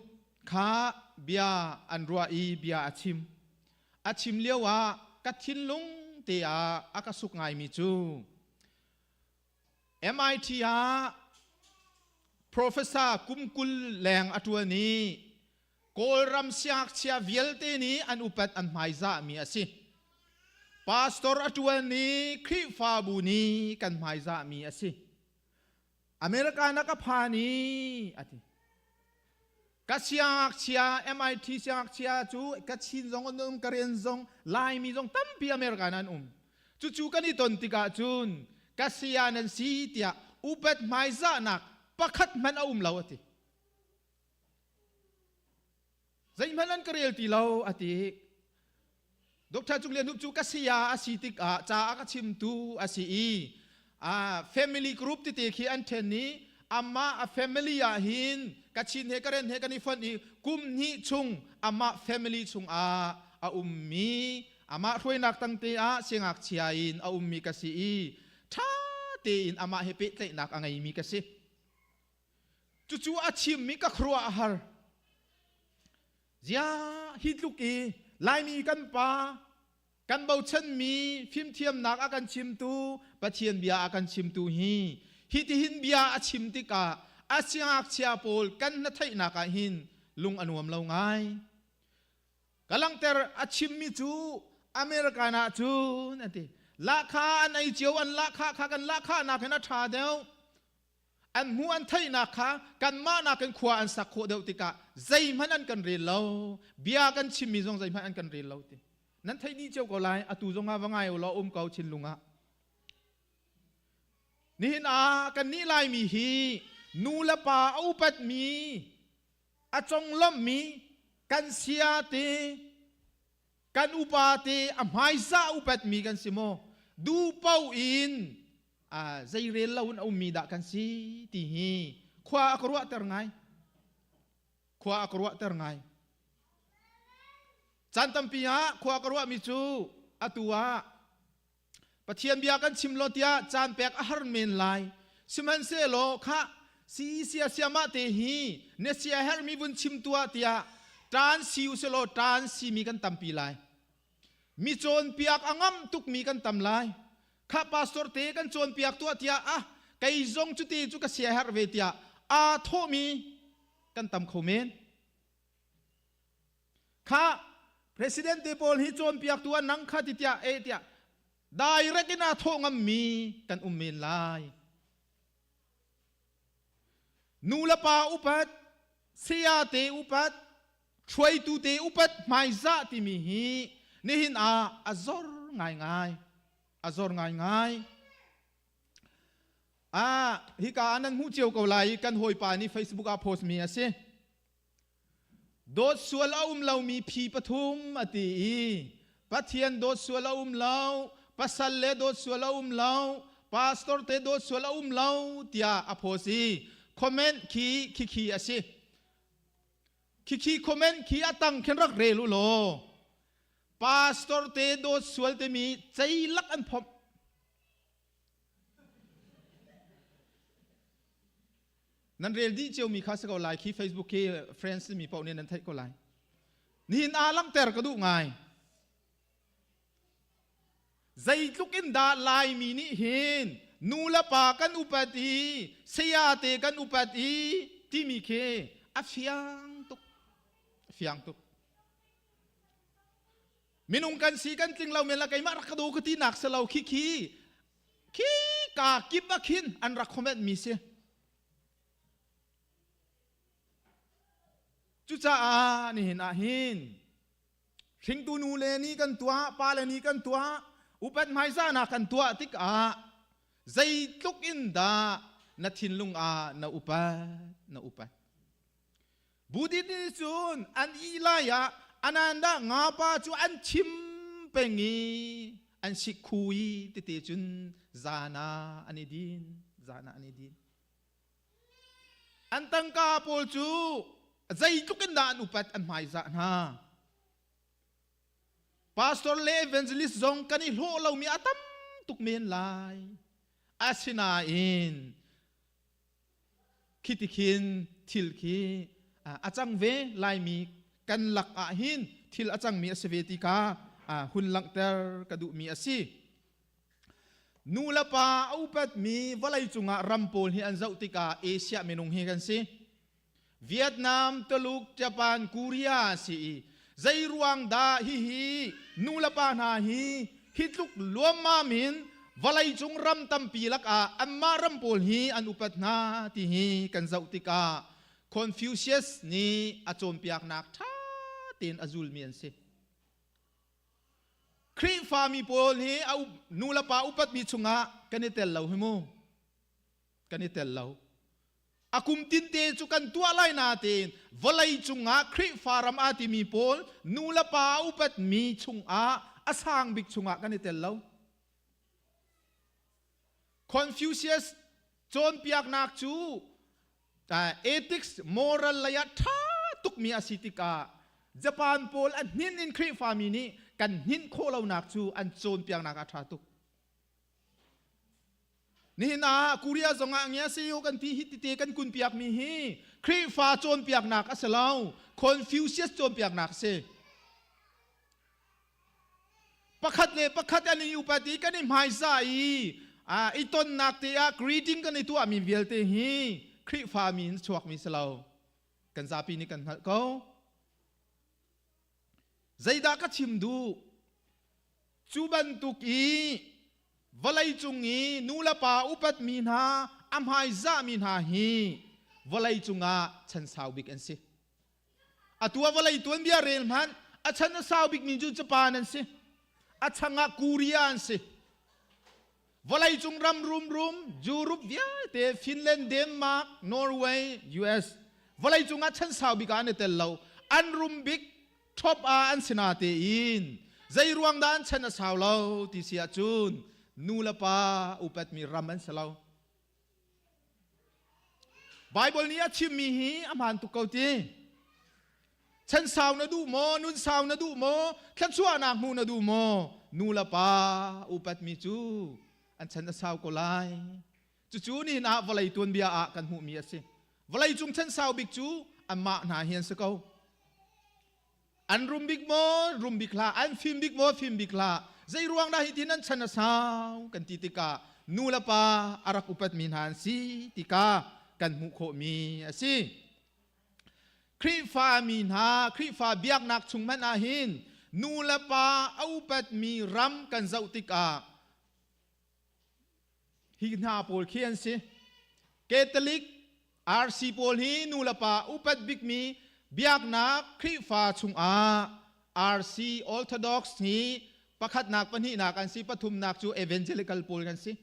kha bia an ruah i bia a chim. A chim lio ah ka thinlung te ah a ka suk ngaimi cu MIT ah professor kum 20 leng a ṭuan i Kawlram siangngakchia vialte nih an upat an hmaizahmi a si. Pastor a ṭuan i Khrihfabu nih kan hmaizahmi a si. America na ka phan i a ti. Ka siangngakchia MIT siangngakchia cu ka Chin zong an um, Karen zong, Laimi zong tampi America an um. Cucu kan i ton tikah cun ka saya nan si tiah upat hmaizahnak pakhat hmanh a um lo a ti. Zeihmanh an ka rel ti lo a ti. Dr. Cung Lian Hup cu ka saya a si tikah ca a ka chimtu a si i a family group tete khi an ṭhen i amah a family ah hin ka chin he ka ren he kan i fonh i kum hnih chung amah family chungah a ummi amah hruainak tangte ah siangngakchia in a ummi ka si i ṭha tein amah he pehtlaihnak a ngeimi ka si. Cucu a chimmi ka khuaruah a har. Ziah hi tluk i Laimi kan pa kan bochanmi fimthiamnak a kan chimtu Pathian bia a kan chimtu hi hitihin bia a chim tikah a siangngakchia pawl kan na theihnak ah hin lung a nuam lo ngai. Ka langhter a chimmi cu American ah cun an ti. Lahkhah an ei cio an lahkhah kha kan lahkhah nakin a ṭha deuh. An hmuh an theihnak kha kanmah nakin khua an sak khawh deuh tikah zeihmanh an kan rel lo. Bia kan chimmi zong zeihmanh an kan rel lo ti. Nan theih dih cio ko lai. Atu zong ah va ngai u law um ko thinlung ah. Nihin ah kannih Laimi hi nu le pa a upatmi, a conglawmhmi kan sia te, kan upa te a hmaisa upatmi kan si maw? Du paoh in zei rel lo in a ummi dah kan si ti hi khua a ka ruahter ngai. Khua a ka ruahter ngai. Caan tampi ah khua ka ruahmi cu atu ah Pathian bia kan chim lo tiah caan pek a har men lai. Sihmanhsehlaw khah si sia siamah te hi na sia herhmi vun chim tuah tiah ṭaan si u silaw ṭaan simi kan tampi lai. Mi cawnpiak a ngam tukmi kan tam lai. Khah pastor te kan cawnpiak tuah tiah ah kei zong cuti cu ka sia herh ve tiah aa thawhmi kan tam kho men. Kha president te pawl hi cawnpiaktu ah nang kha ti tiah e tiah direct in aa thawh ngammi kan um men lai. Nu le pa upat, saya te upat, hruaitu te upat hmaizah timi hi nihin ah a zor ngaingai. A zor ngaingai. Ah, hika ah nan hmuh cio ko lai i kan hawipa nih Facebook ah post mi a si. Dawt sual a um lomi phi pathum a ti i Pathian dawt sual a um lo, pasal le dawt sual a um lo, pastor te dawt sual a um lo tiah a post i comment khi khikhi a si. Khikhi comment khi a tang khin rak rel u law pastor te dawt sual timi ceilak an phomh. Nan rel dih ciomi kha si ko lai khi Facebook khi friends mi paoh nih nan theih ko lai. Nihin ah langhter ka duh ngai. Zeitluk in dah Laimi nih hin nu le pa kan upat i saya te kan upat i timi khi a fiang tuk. A fiang tuk. Minung kan si kan tling lo men la keimah rak ka do ka ti nak si lo khi khi khi ka kip ah khin an rak comment mi si. Cucaah nihin ah hin hringtu nu le ni kan tuah pa le ni kan tuah upat hmaizahnak kan tuah tikah zeitluk in dah na thinlung ah na upat na upat. Buddhist nih cun an ih lai ah ananda ngapa cu an chim peng i an sikhu i tete cun zana an i din zana an i din. An tangka pawl cu zeitluk in dah an upat an hmaizah hna. Pastor le evangelist zong kan i hlawh lomi a tam tuk men lai. Asinain Khi ti khin thil khi a cang ve. Laimi kan lak ah hin thil a cangmi a si ve ti kha hun langhter ka duhmi a si. Nu le pa a upatmi vawlei cungah ram pawl hi an zoh tikah Asia minung hi kan si. Vietnam, Tuluk, Japan, Korea si i zei ruang dah hihi nu le pa hna hi hi tluk luammam in vawleicung ram tampi lakah anmah ram pawl hi an upat hna ti hi kan zoh tikah Confucius nih a cawnpiaknak ṭha tein a zulmi an si. Khrihfami pawl hi a nu le pa upatmi chungah kan i tel lo hi mu. Kan i tel lo. A kum tinte cu kan tuah lai natein vawlei cungah Khrihfa ram aa timi pawl nu le pa a upatmi chungah a sang bik chungah kan i tel lo. Confucius cawnpiaknak cu ethics moral lei ah ṭha tukmi a si tikah Japan pawl a hnin in Khrihfami nih kan hninh khawh lonak cu an cawnpiaknak a ṭha tuk. Nihin ah Korea zong ah ngia CEO kan ti hi tite kan kun piakmi hi Khrihfa cawnpiaknak a si lo, Confucius cawnpiaknak a si. Pakhat le pakhat an i upat i kan i hmaisa i i tonnak te ah greeting kan i tuahmi vialte hi Khrihfa mi in chuakmi si lo. Kan zapi nih kan hngalh ko. Zeidah ka chim duh? Cu bantuk i vawleicung i nu le pa upatmi hna, a hmaizahmi hna hi vawleicung ah chan sau bik an si. Atu ah vawlei tuanbia rel hmanh a chan a sau bikmi cu Japan an si. A chang ah Korea an si. Vawleicung ram rumrum Europe vialte Finland, Denmark, Norway, US vawleicung ah chan sau bik ah an i tel lo. An rum bik top ah an si natein zei ruang dah an chan a sau lo ti si ahcun nu le pa upatmi ram an si lo. Bible nih a chimmi hi a hmaan tuk ko ti. Chan sau na duh maw, nun sau na duh maw, thluachuahnak hmuh na duh maw, nu le pa upatmi cu an chan a sau ko lai. Cucu nihin ah vawlei tuanbia ah kan hmuhmi a si. Vawlei cung chan sau bik cu anmah hna hi an si ko. An rum bik maw, rum bik hlah, an fim bik maw, fim bik hlah. Zei ruang dah hitin an chan a sau kan ti tikah nu le pa a rak upatmi hna an si tika kan hmuh khawhmi a si. Khrihfa mi hna, Khrihfa biaknak chung hmanh ah hin nu le pa a upatmi ram kan zoh tikah hi hna pawl khi an si. Catholic RC pawl hi nu le pa upat bikmi biaknak Khrihfa chungah RC Orthodox hi pakhatnak pahnihnak an si, pathumnak cu Evangelical pawl kan si.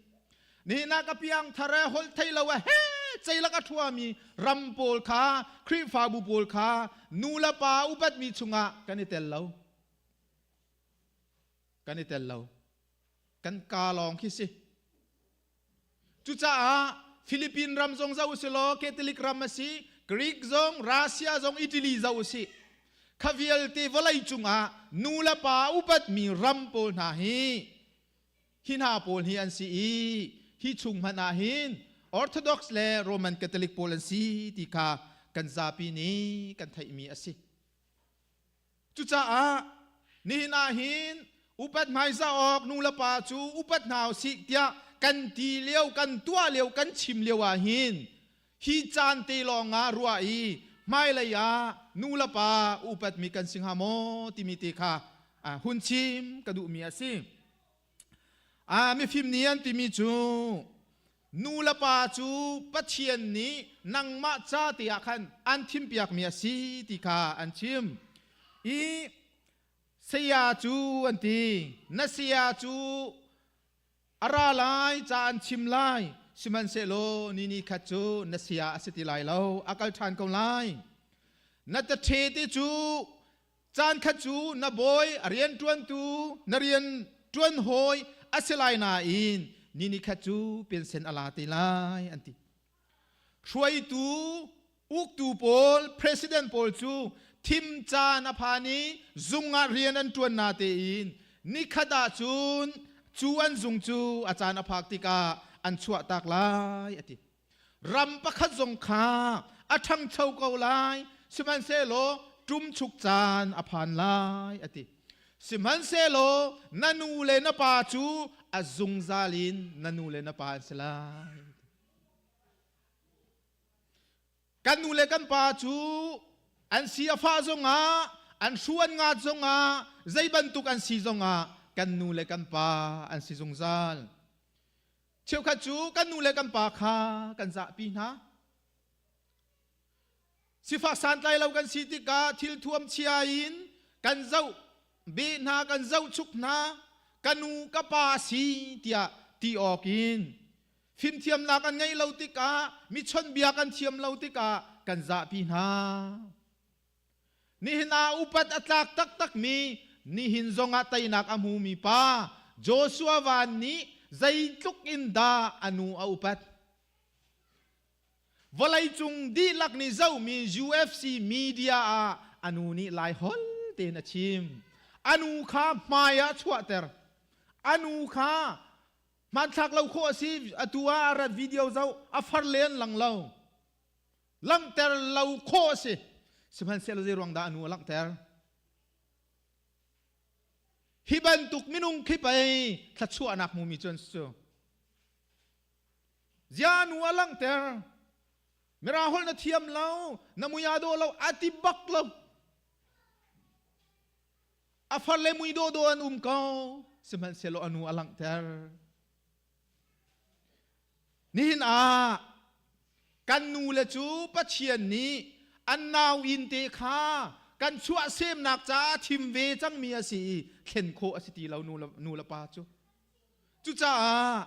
Nihin ah ka piang thar e holh thei lo e he ceilak a ṭhuami ram pawl kha Khrihfabu pawl kha nu le pa upatmi chungah kan i tel lo. Kan i tel lo. Kan ka lawng khi si. Cucaah Philippine ram zong zoh usih law Catholic ram a si, Greek zong, Russia zong, Italy zoh usih. Kha vialte vawlei cungah nu le pa upatmi ram pawl hna hi hi hna pawl hi an si i hi chung hmanh ah hin Orthodox le Roman Catholic pawl an si ti kha kan zapi nih kan theihmi a si. Cucaah nihin ah hin upat hmaizah awk nu le pa cu upat hna usih tiah kan ti lio, kan tuah lio, kan chim lio ah hin hi caan te lawng ah ruah i hmailei ah nu le pa upatmi kan si hnga maw timi te kha hun chim ka duhmi a si. Mifim nih an timi cu nu le pa cu Pathian nih nangmah ca te ah khan an thimpiakmi a si ti kha an chim. I saya cu an ti, na saya cu a ra lai ca an chim lai, sihmanhsehlaw ni ni khat cu na saya a si ti lai lo, a kal ṭhan ko lai. Na taṭhe te cu Caan khat cu na bawi a rianṭuantu na rian ṭuan hawi a si lai nain ni ni khat cu pensen a la te lai an ti. Hruaitu uktu pawl president pawl cu thim caan a phan i zung ah rian an ṭuan na tein nikhat ah cun cu an zung cu a caan a phak tikah an chuah tak lai a ti. Ram pakhat zong kha a ṭhangcho ko lai, sihmanhsehlaw ṭumchuk caan a phan lai, a ti. Sihmanhsehlaw na nu le na pa cu a zungzal in na nu le na pa an si lai. Kan nu le kan pa cu an si a fah zongah, an hru an ngat zongah, zei bantuk an si zongah kan nu le kan pa an si zungzal. Cheukhat cu kan nu le kan pa kha kan zahpi hna. Sifak santlai lo kan si tikah thil thuam chia in kan zoh beh hna, kan zohchuk hna, ka nu ka pa si tiah ti awk in fimthiamnak an ngeih lo tikah mi chawnhbia kan thiam lo tikah kan zahpi hna. Nihin ah upat a tlak taktakmi nihin zongah teinak a hmumi pa Joshua Van nih zeitluk in dah a nu a upat. Vawleicung dihlak nih zohmi UFC media ah a nu nih Laiholh tein a chim. A nu kha hmai ah chuahter. A nu kha hmanthlak lo khawh a si. Atu ah a rat video zoh a far len lang lo. Langhter lo khawh a si. Sihmanhsehlaw zei ruang dah a nu a langhter? Hi bantuk minung khi pei thluachuahnak hmumi cu an si cu. Zia nu a langhter. Mira holh na thiam lo, na mui aa dawh lo, a ti bak lo. A far le mui dawh an um ko. Sihmanhsehlaw a nu a langhter. Nihin ah kan nule cu Pathian nih an nau inn te kha kan chuahsemnak caah thim ve cangmi a si i thlen khawh a si ti lo nu le pa cu. Cucaah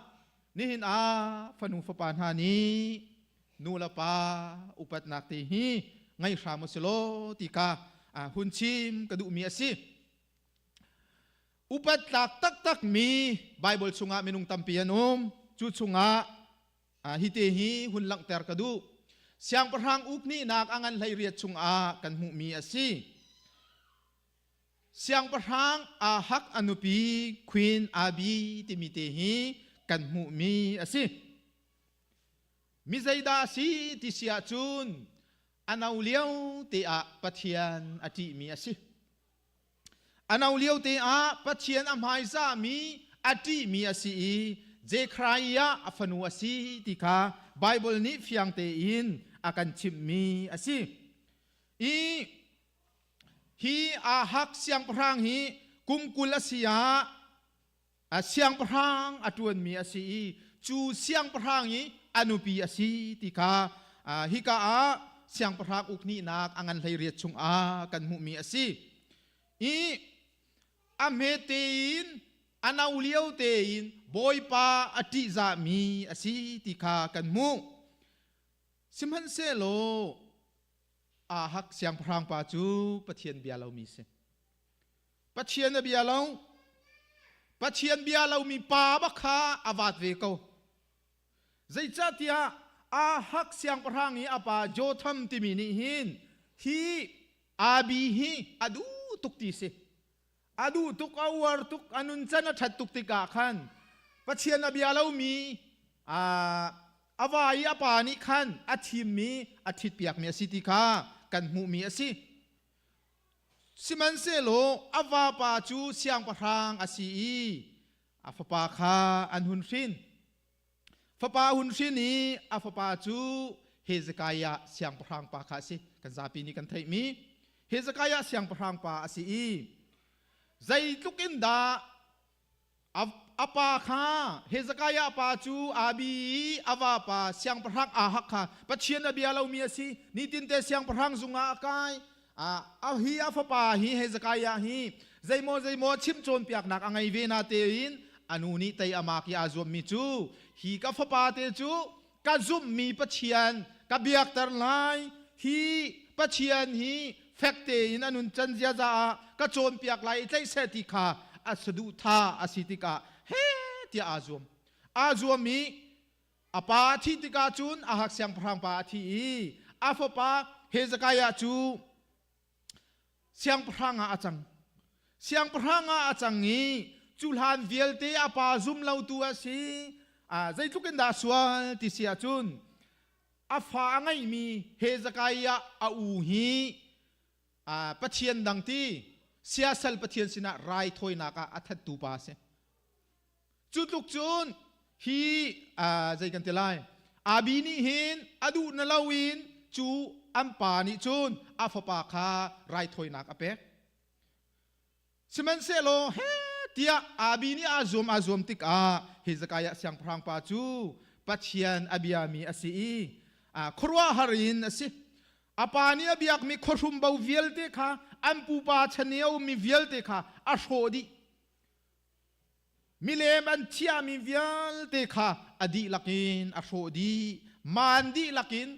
nihin ah fanu fapa hna nih nu le pa upatnak te hi ngei hram u si law ti kha hun chim ka duhmi a si. Upat tlak taktakmi Baibal chungah minung tampi an um. Cu chungah hi te hi hun langhter ka duh. Siangpahrang uk nihnak a ngan 18 chungah kan hmuhmi a si. Siangpahrang Ahak a nupi Queen Abi timi te hi kan hmuhmi a si. Mi zeidah a si ti si ahcun a no lio te ah Pathian a ṭihmi a si. A no lio te ah Pathian a hmaizahmi a ṭihmi a si i Zekhariah a fanu a si ti kha Baibal nih fiang tein a kan chimhmi a si. I hi Ahak siangpahrang hi kum 20 a si ah siangpahrang a ṭuanmi a si i cu siangpahrang i a nupi a si ti kha hika ah siangpahrang uknihnak a ngan 18 chungah kan hmuhmi a si. I a hmete in a no lio tein Bawipa a ṭihzahmi a si ti kha kan hmuh. Sihmanhsehlaw Ahak siangpahrang pa cu Pathian bia lomi si. Pathian a bia lo. Pathian bia lomi pa bak kha a vat ve ko. Zeicahtiah Ahak siangpahrang i a pa Jotham timi nih hin hi Abi hi a duh tuk ti si. A duh tuk, a uar tuk, a nuncan a ṭhat tuk tikah khan Pathian a bia lomi a va i a pa nih khan a thimmi a ṭhitpiakmi a si ti kha kan hmuhmi a si. Sihmanhsehlaw a vapa cu siangpahrang a si i a fapa kha an hun hrin. Fapa hun hrin i a fapa cu Hezekiah siangpahrang pa kha a si. Kan zapi nih kan theihmi Hezekiah siangpahrang pa a si i zeitluk in dah a pa kha Hezekiah pa cu Abi i a vapa siangpahrang Ahak kha Pathian a bia lomi a si. Nitinte siangpahrang zung ah a kai. A hi a fapa hi Hezekiah hi zeimaw zeimaw chim cawnpiaknak a ngei ve na tein a nu nih tei a mak i aa zuammi cu hi ka fapa te cu ka zumhmi Pathian ka biakter lai hi Pathian hi fek tein a nun can ziaza ah ka cawnpiak lai i tlaih seh ti kha a saduhthah a si tikah he tiah aa zuam aa zuam i a pa a thih tikah cun Ahak siangpahrang pa a thi i a fapa Hezekiah cu siangpahrang ah a cang. Siangpahrang ah a cang i cu hlan vialte a pa zum lotu a si. Zeitluk in dah sual ti si ahcun a fa a ngeihmi Hezekiah a u hi Pathian dang ti siasal Pathian sinah raithawinak ah a thattu pa a si. Cu tluk cun hi zei kan ti lai Abi nih hin a duh na loin cu an pa nih cun a fapa kha raithawinak a pek. Sihmanhsehlaw he tiah Abi nih aa zuam aa zuam tikah Hezekiah siangpahrang pa cu Pathian a biami a si i khuaruahhar in a si. A pa nih a biakmi khuahrum bo vialte kha an pupa chan i a ummi vialte kha a hrawh dih. Milem an thiahmi vialte kha a dihlak in a hrawh dih, maan dihlak in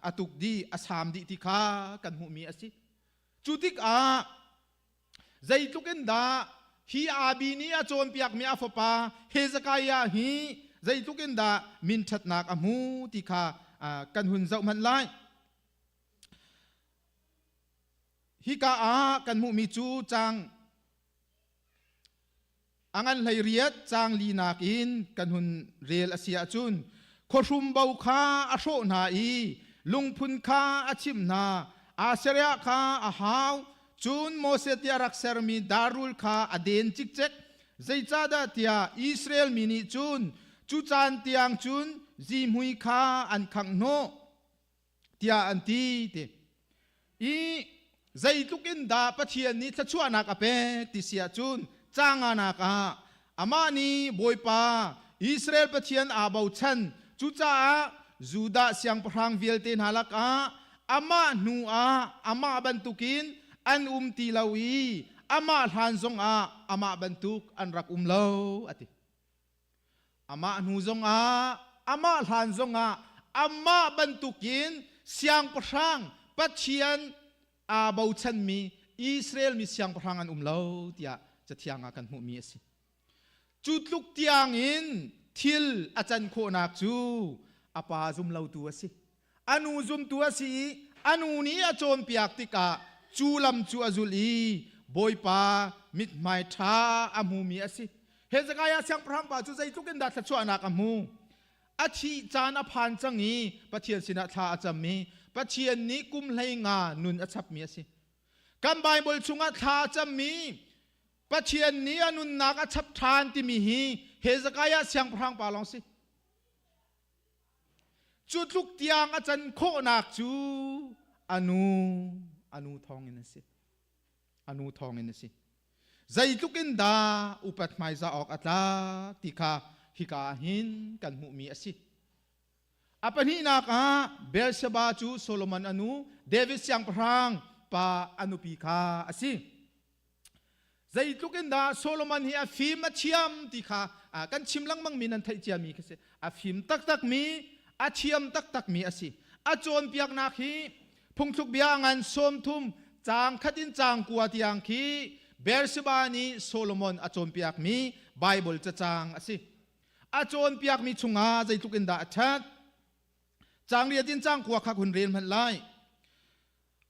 a tuk dih, a saam dih ti kha kan hmuhmi a si. Cu tikah zeitluk in dah hi Abi nih a cawnpiakmi a fapa Hezekiah hi zeitluk in dah minṭhatnak a hmu ti kha kan hun zoh hmanh lai. Hika ah kan hmuhmi cu cang A ngan 18 caang linak in kan hun rel a si ahcun khuahrum bo kha a hrawh hna i lungphun kha a chimh hna. Assyria kha a hau, cun Moses nih a rak sermi darrul kha a den cikcek. Zeicahdah tiah Israel mi nih cun cu caan tiang cun zihmui kha an khangh hnawh. Tiah an ti ti. I zeitluk in dah Pathian nih thluachuahnak a pek ti si ahcun canganak ah amah nih Bawipa Israel Pathian aa bochan cucaah Judah siangpahrang vialte hna lakah amah hnu ah amah bantukin an um ti lo i amah hlan zongah amah bantuk an rak um lo a ti. Amah hnu zongah, amah hlan zongah, amah bantukin siangpahrang Pathian aa bochanmi Israel mi siangpahrang an um lo tiah Cathiang ah kan hmuhmi a si. Cu tluk tiangin thil a can khawhnak cu a pa zumlotu a si. A nu zumtu a si i a nu nih a cawnpiak tikah cu lam cu a zulh i Bawipa mithmai ṭha a hmumi a si. Hezekiah siangpahrang pa cu zeitluk in dah thluachuahnak a hmu. A thih caan a phan cang i Pathian sinah thla a cam i Pathian nih kum 15 nun a chapmi a si. Kan Baibal chungah thla a cammi Pathian nih a nunnak a chap ṭhan timi hi Hezekiah siangpahrang pa lawng si. Cu tluk tiang a can khawhnak cu a nu Anu thawng in a si. Anu thawng in a si. Zeitluk in dah upat hmaizah awk a tlak ti kha hika ah hin kan hmuhmi a si. A pahnihnak ah Beersheba cu Solomon a nu David siangpahrang pa a nupi kha a si. Zeitluk in dah Solomon hi a fim a thiam ti kha kan chim lengmang mi nan theih ciami khi si. A fim taktakmi, a thiam taktakmi a si. A cawnpiaknak hi phungthluk bia ngan 30 caang khat in caang 9 tiang khi Beersheba nih Solomon a cawnpiakmi Bible cacang a si. A cawnpiakmi chungah zeitluk in dah a ṭhat? Caang riat in caang 9 kha hun rel hmanh lai.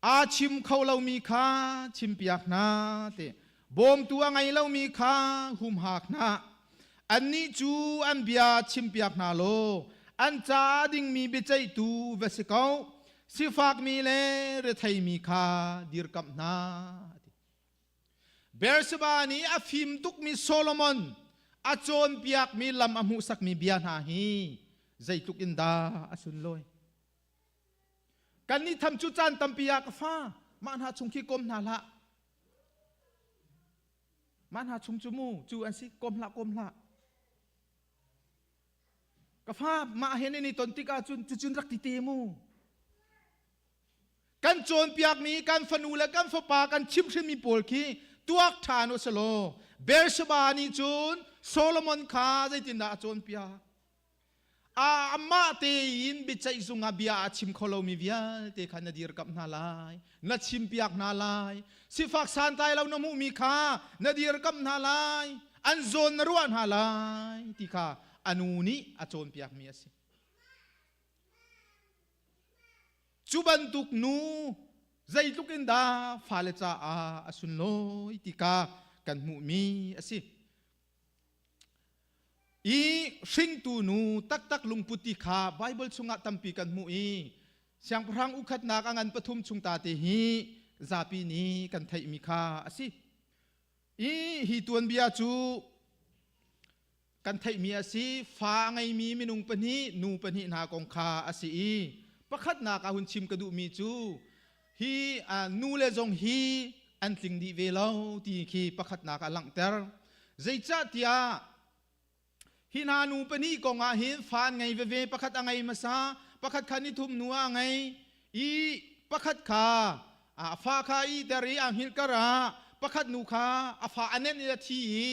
Aa chim kho lomi kha chimpiak hna te. Bawmtu a ngei lomi kha humhak hna. Annih cu an bia chimpiak hna law an ca dingmi biaceihtu va si ko. Sifakmi le retheimi kha dirkamh hna. Beersheba nih a fim tukmi Solomon a cawnpiakmi lam a hmuhsakmi bia hna hi zeitluk in dah a sunlawi. Kan nih tham cu caan tampi ah ka fa mah hna chung khi kom hna hlah. Mah hna chung cu mu cu an si kom hlah kom hlah. Ka fa mah he ni ton tik ahcun cucun rak ti te mu. Kan cawnpiakmi kan fanu le kan fapa kan chimhhrinmi pawl khi tuak ṭhan u selaw Beersheba nih cun Solomon kha zeitindah a cawnpiak? Amah tein biaceih zung ah bia a chim kho lomi vialte kha na dirkamh hna lai, na chimpiak hna lai. Sifak santlai lo na hmuhmi kha na dirkamh hna lai, an zawn na ruah hna lai ti kha a nu nih a cawnpiakmi a si. Cu bantuk nu zeitluk in dah fale caah a sunlawi ti kha kan hmuhmi a si. I hringtu nu taktak lungput ti kha Baibal chungah tampi kan hmuh i siangpahrang ukhatnak a ngan pathum chung ta te hi zapi nih kan theihmi kha a si. I hi tuanbia cu kan theihmi a si. Fa a ngeimi minung pahnih, nu pahnih hna kong kha a si i pakhatnak ah hun chim ka duhmi cu hi nu le zong hi an tling dih ve lo ti khi pakhatnak ah langhter. Zeicahtiah hi hna nu pahnih kong ah hin fa an ngei veve, pakhat a ngei hmasa, pakhat kha nithum hnu ah a ngei i pakhat kha a fa kha i ter i a hngilh kar ah pakhat nu kha a fa a nenh i a thi i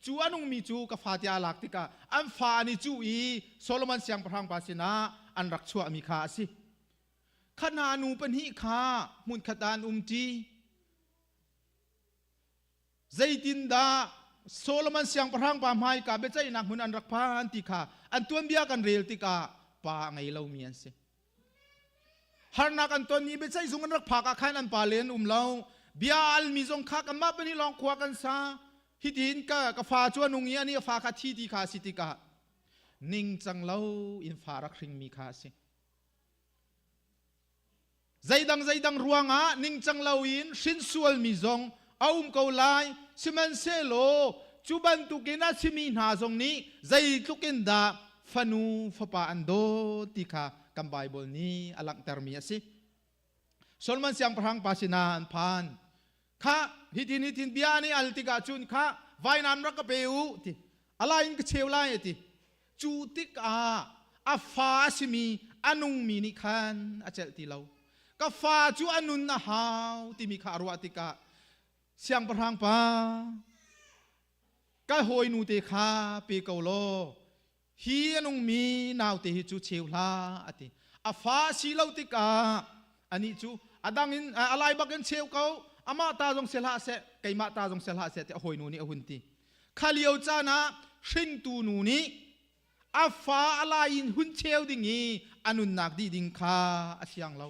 cu a nungmi cu ka fa tiah a lak tikah an fa an i cuh i Solomon siangpahrang pa sinah an rak chuahmi kha a si. Kha hna nu pahnih kha hmunkhat ah an umṭi. Zeitindah Solomon siangpahrang pa hmaika biaceihnak hmun an rak phan ti kha an tuanbia kan rel tikah pa a ngei lomi an si. Harnak an ton i biaceih zung an rak phak ah khan an pa le an um lo. Bia almi zong kha kanmah pahnih lawng khua kan sa. Hitin ka, ka fa cu a nung i ani a fa kha thi ti kha a si tikah ningcang lo in fa rak hringmi kha a si. Zeidang zeidang ruangah ningcang loin hrin sualmi zong a um ko lai. Sihmanhsehlaw cu bantukin a simi hna zong nih zeitluk in dah fanu fapa an dawt ti kha kan Baibal nih a langhtermi a si. Solomon siangpahrang pa sinah an phan. Kha hitin hitin bia nih al tikah cun kha vainam rak ka pe u ti. Alai in ka cheu lai a ti. Cu tikah a fa a simi a nungmi nih khan a celh ti lo. Ka fa cu a nun a hau timi kha a ruah tikah siangpahrang pa ka hawinu te kha pe ko law hi a nungmi naute hi cu cheu hlah a ti. A fa a si lo tikah anih cu a dang in a lai bak in cheu ko amah ta zong si hlah seh keimah ta zong si hlah seh tiah a hawinu nih a hun ti. Kha lio caan ah hringtu nu nih a fa a lai in hun cheu ding i a nunnak dih ding kha a siang lo.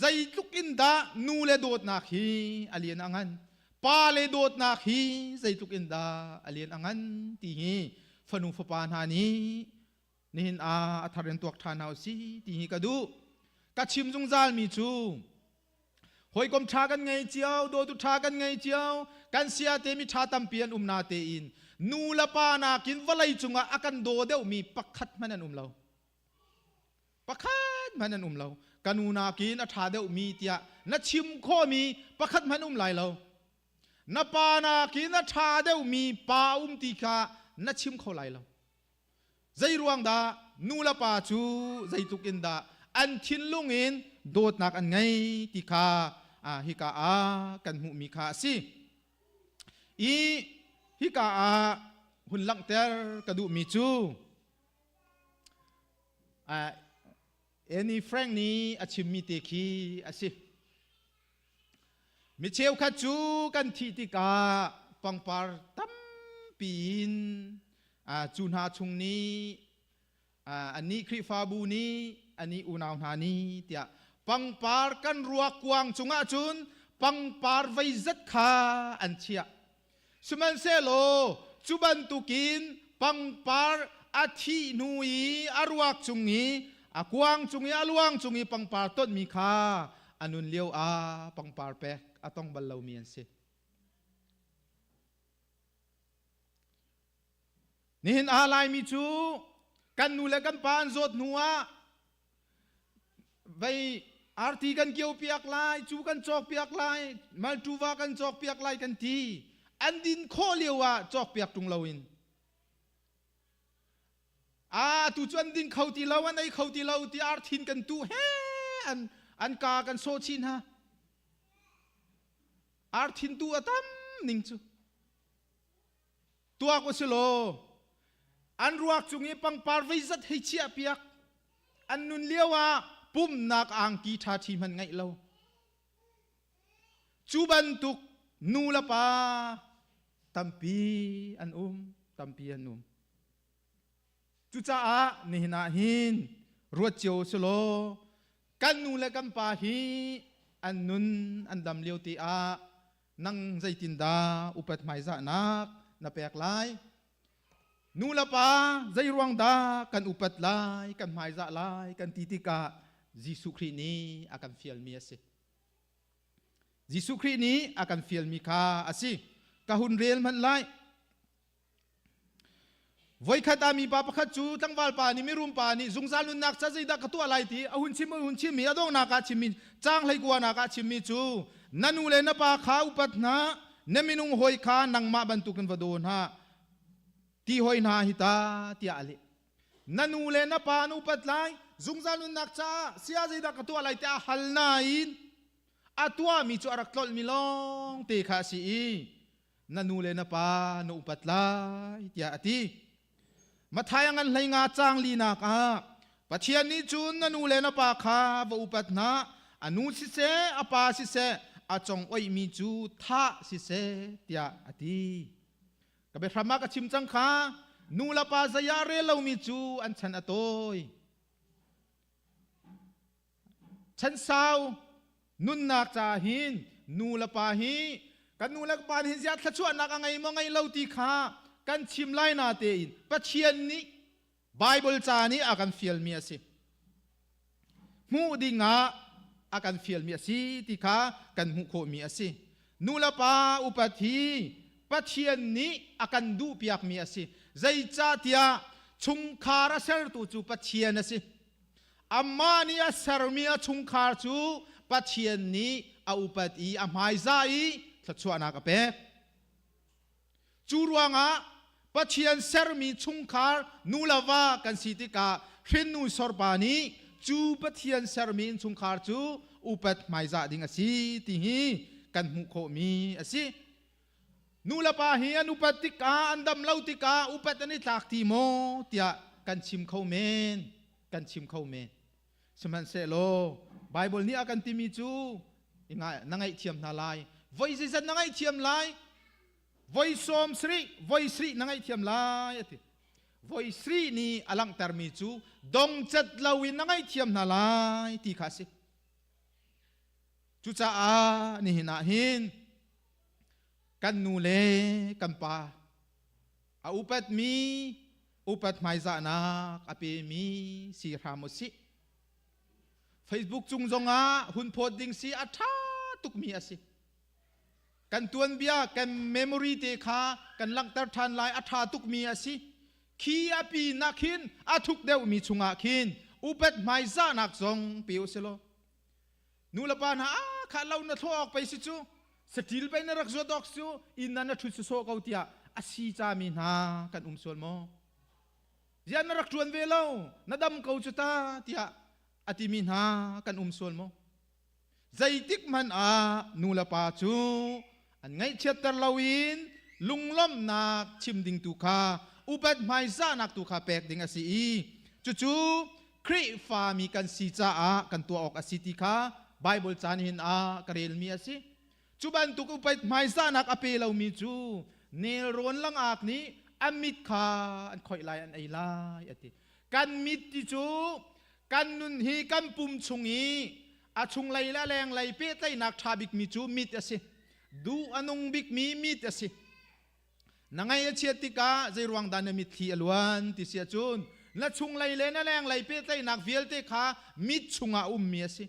Zeitluk in dah nu le dawtnak hi a lian a ngan, pa le dawtnak hi zeitluk in dah a lian a ngan ti hi fanu fapa hna nih nihin ah a thar in tuak ṭhan hna usih ti hi ka duh. Ka chim zungzalmi cu hawikom ṭha kan ngei cio, dawtu ṭha kan ngei cio, kan sia te mi ṭha tampi an um na tein nu le pa nakin vawlei cungah a kan daw deuhmi pakhat hmanh an um lo. Pakhat hmanh an um lo. Ka nu nakin a ṭha deuhmi tiah na chim khawhmi pakhat hmanh um lai lo. Na pa nakin a ṭha deuhmi pa um ti kha na chim kho lai lo. Zei ruang dah nu le pa cu zeitluk in dah an thinlung in dawtnak an ngei ti kha hika ah kan hmuhmi kha a si. I hika ah hun langhter ka duhmi cu Annie Frank nih a chimmi te khi a si. Mi cheukhat cu kan thih tikah pangpar tampi in cu hna chung nih anih Khrihfabu nih anih unau hna nih tiah pangpar kan ruak kuang cungah cun pangpar veizat kha an chiah. Sihmanhsehlaw cu bantukin pangpar a thih hnu i a ruak cung i a kuang cung i a luang cung i pangpar tonhmi kha a nun lio ah pangpar pek a tong bal lomi an si. Nihin ah Laimi cu kan nu le kan pa an zawt hnu ah vei arti kan kio piak lai, cu kan cawk piak lai, maltuva kan cawk piak lai kan ti. An din khawh lio ah cawk piak ṭung loin. A tu cu an ding kho ti lo, an ei kho ti lo ti arthin kan tu he an ka kan sawh chin ha. Arthin tu a tam ning cu. Tuak u si law an ruak cung i pangpar veizat hei chiah piak an nun lio ah pumnak angki ṭha ṭhi hmanh ngeih lo cu bantuk nu le pa tampi an um tampi an um cucaah nihin ah hin ruat cio si law kan nu le kan pa hi an nun an dam lio te ah nang zeitindah upat hmaizahnak na pek lai? Nu le pa zei ruang dah kan upat lai, kan hmaizah lai kan ti tikah Jesuh Khrih nih a kan fialmi a si. Jesuh Khrih nih a kan fialmi kha a si. Ka hun rel hmanh lai. Voikhat ah mipa pakhat cu tlangval pa nih mirum pa nih zungzal nunnak ca zeidah ka tuah lai ti a hun chim a hun chim i a donghnak ah chimmi caang hleikuanak ah chimmi cu na nu le na pa kha upat hna na minung hawi kha nangmah bantukin va daw hna ti hoi hna hi ta tiah a leh na nu le na pa an upat lai zungzal nunnak caah sia zeidah ka tuah lai tiah a hal nain a tuahmi cu a rak tlolhmi lawng te kha a si i na nu le na pa na upat lai tiah a ti. Matthai a ngan hlei nga caang linak ah Pathian nih cun na nu le na pa kha va upat hna, a nu siseh a pa siseh a cong oihmi cu thah siseh tiah a ti. Ka biahram ah ka chim cang kha nu le pa zei ah rel lomi cu an chan a tawi. Chansau nunnak ca hin nu le pa hi kan nu le pa nih ziah thluachuahnak a ngei maw ngei lo ti kha kan chim lai na tein Pathian nih Bible ca nih a kan fialmi a si. Hmuh ding ah a kan fialmi a si ti kha kan hmuh khawhmi a si. Nu le pa upat hi Pathian nih a kan duhpiakmi a si. Zeicahtiah chungkhar a sertu cu Pathian a si. Amah nih a sermi a chungkhar cu Pathian nih a upat i a hmaizah i thluachuahnak a pek. Cu ruangah Pathian sermi chungkhar nu le va kan si tikah hrinnu sorpa nih cu Pathian sermi innchungkhar cu upat hmaizah ding a si ti hi kan hmuh khawhmi a si. Nu le pa hi an upat tikah an dam lo tikah upat an i tlak ti maw tiah kan chim kho men kan chim kho men sihmanhsehlaw Bible nih a kan timi cu na ngaihthiam hna lai voi zeizat na ngaihthiam lai voi sawm sarih voi sarih na ngaihthiam lai a ti voi sarih nih a langhtermi cu dongcat loin na ngaihthiam hna lai ti kha a si cucaah nihin ah hin kan nu le kan pa a upatmi upat hmaizahnak a pemi si hram u sih. Facebook cung zongah hun phawt ding si a ṭha tukmi a si. Kan tuanbia kan memory te kha kan langhter ṭhan lai a ṭha tukmi a si. Khi a pi nak hin a thuk deuhmi chungah khin upat hmaizahnak zong pe u si law. Nu le pa hna a kha lo na thlo awk pei si cu satil pei na rak zuat awk cu inn na na ṭhut sawsawh ko tiah a si cami hna kan um sual maw? Ziah na rak ṭuan ve lo na dam ko cu ta tiah a timi hna kan um sual maw? Zeitik hmanh ah nu le pa cu an ngaihchiatter loin lunglawmhnak chim ding tu kha upat hmaizahnak tu kha pek ding a si i cucu Khrihfami kan si caah kan tuah awk a si ti kha Baibal caan hin ah ka relmi a si. Cu bantuk upat hmaizahnak a pe lomi cu nelrawn langak nih a mit kha an khoih lai an ei lai a ti. Kan mit ti cu kan nun hi kan pum chung i a chunglei le a lenglei pehtlaihnak ṭha bikmi cu mit a si. Duh a nung bikmi mit a si. Na ngaih a chiat tikah zeiruang dah na mitthli a luan ti si ahcun na chunglei le na lenglei pehtlaihnak vialte kha mit chungah a ummi a si.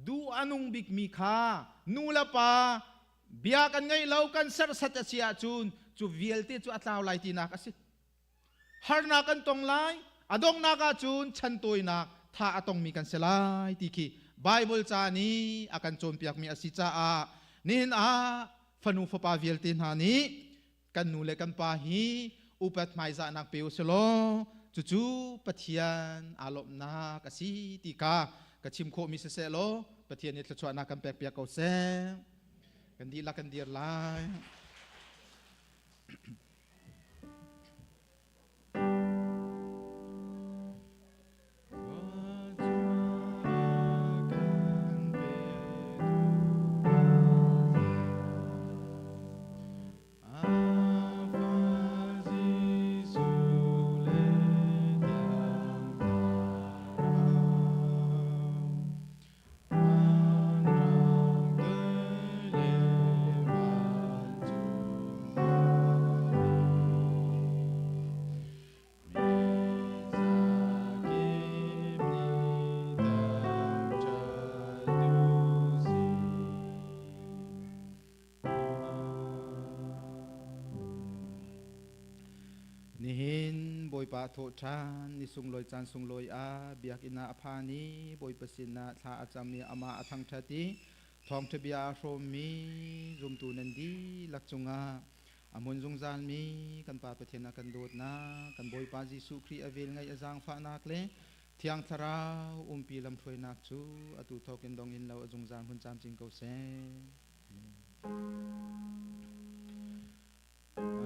Duh a nung bikmi kha nu le pa bia kan ngeih lo kan serhsat a si ahcun cu vialte cu a tlau lai tinak a si. Harnak kan tong lai, a donghnak ahcun chantawinak tha a tongmi kan si lai ti khi Bible ca nih a kan cawnpiakmi a si caah nihin ah fanu fapa vialte hna nih kan nu le kan pa hi upat hmaizahnak pe u si law cucu Pathian aa lawmhnak a si ti kha ka chim khawhmi siseh law Pathian nih thluachuahnak kan pekpiak ko seh. Kan dihlak kan dir lai. Nihin Bawipa thawhṭhan ni sunglawi caan sunglawi ah biakinn ah a phan i Bawipa sinah thla a cam i amah a thangṭhat i thawngṭha bia a hrawmmi zumtu nan dihlak cungah a hmun zungzalmi kan Pa Pathian a kan dawtnak, kan Bawipa Jesuh Khrih a velngeih a zaangfahnak le Thiang Thlarau umpi lamhruainak cu atu thawkin dong in lo a zungzal hmun camcin ko seh. Amen.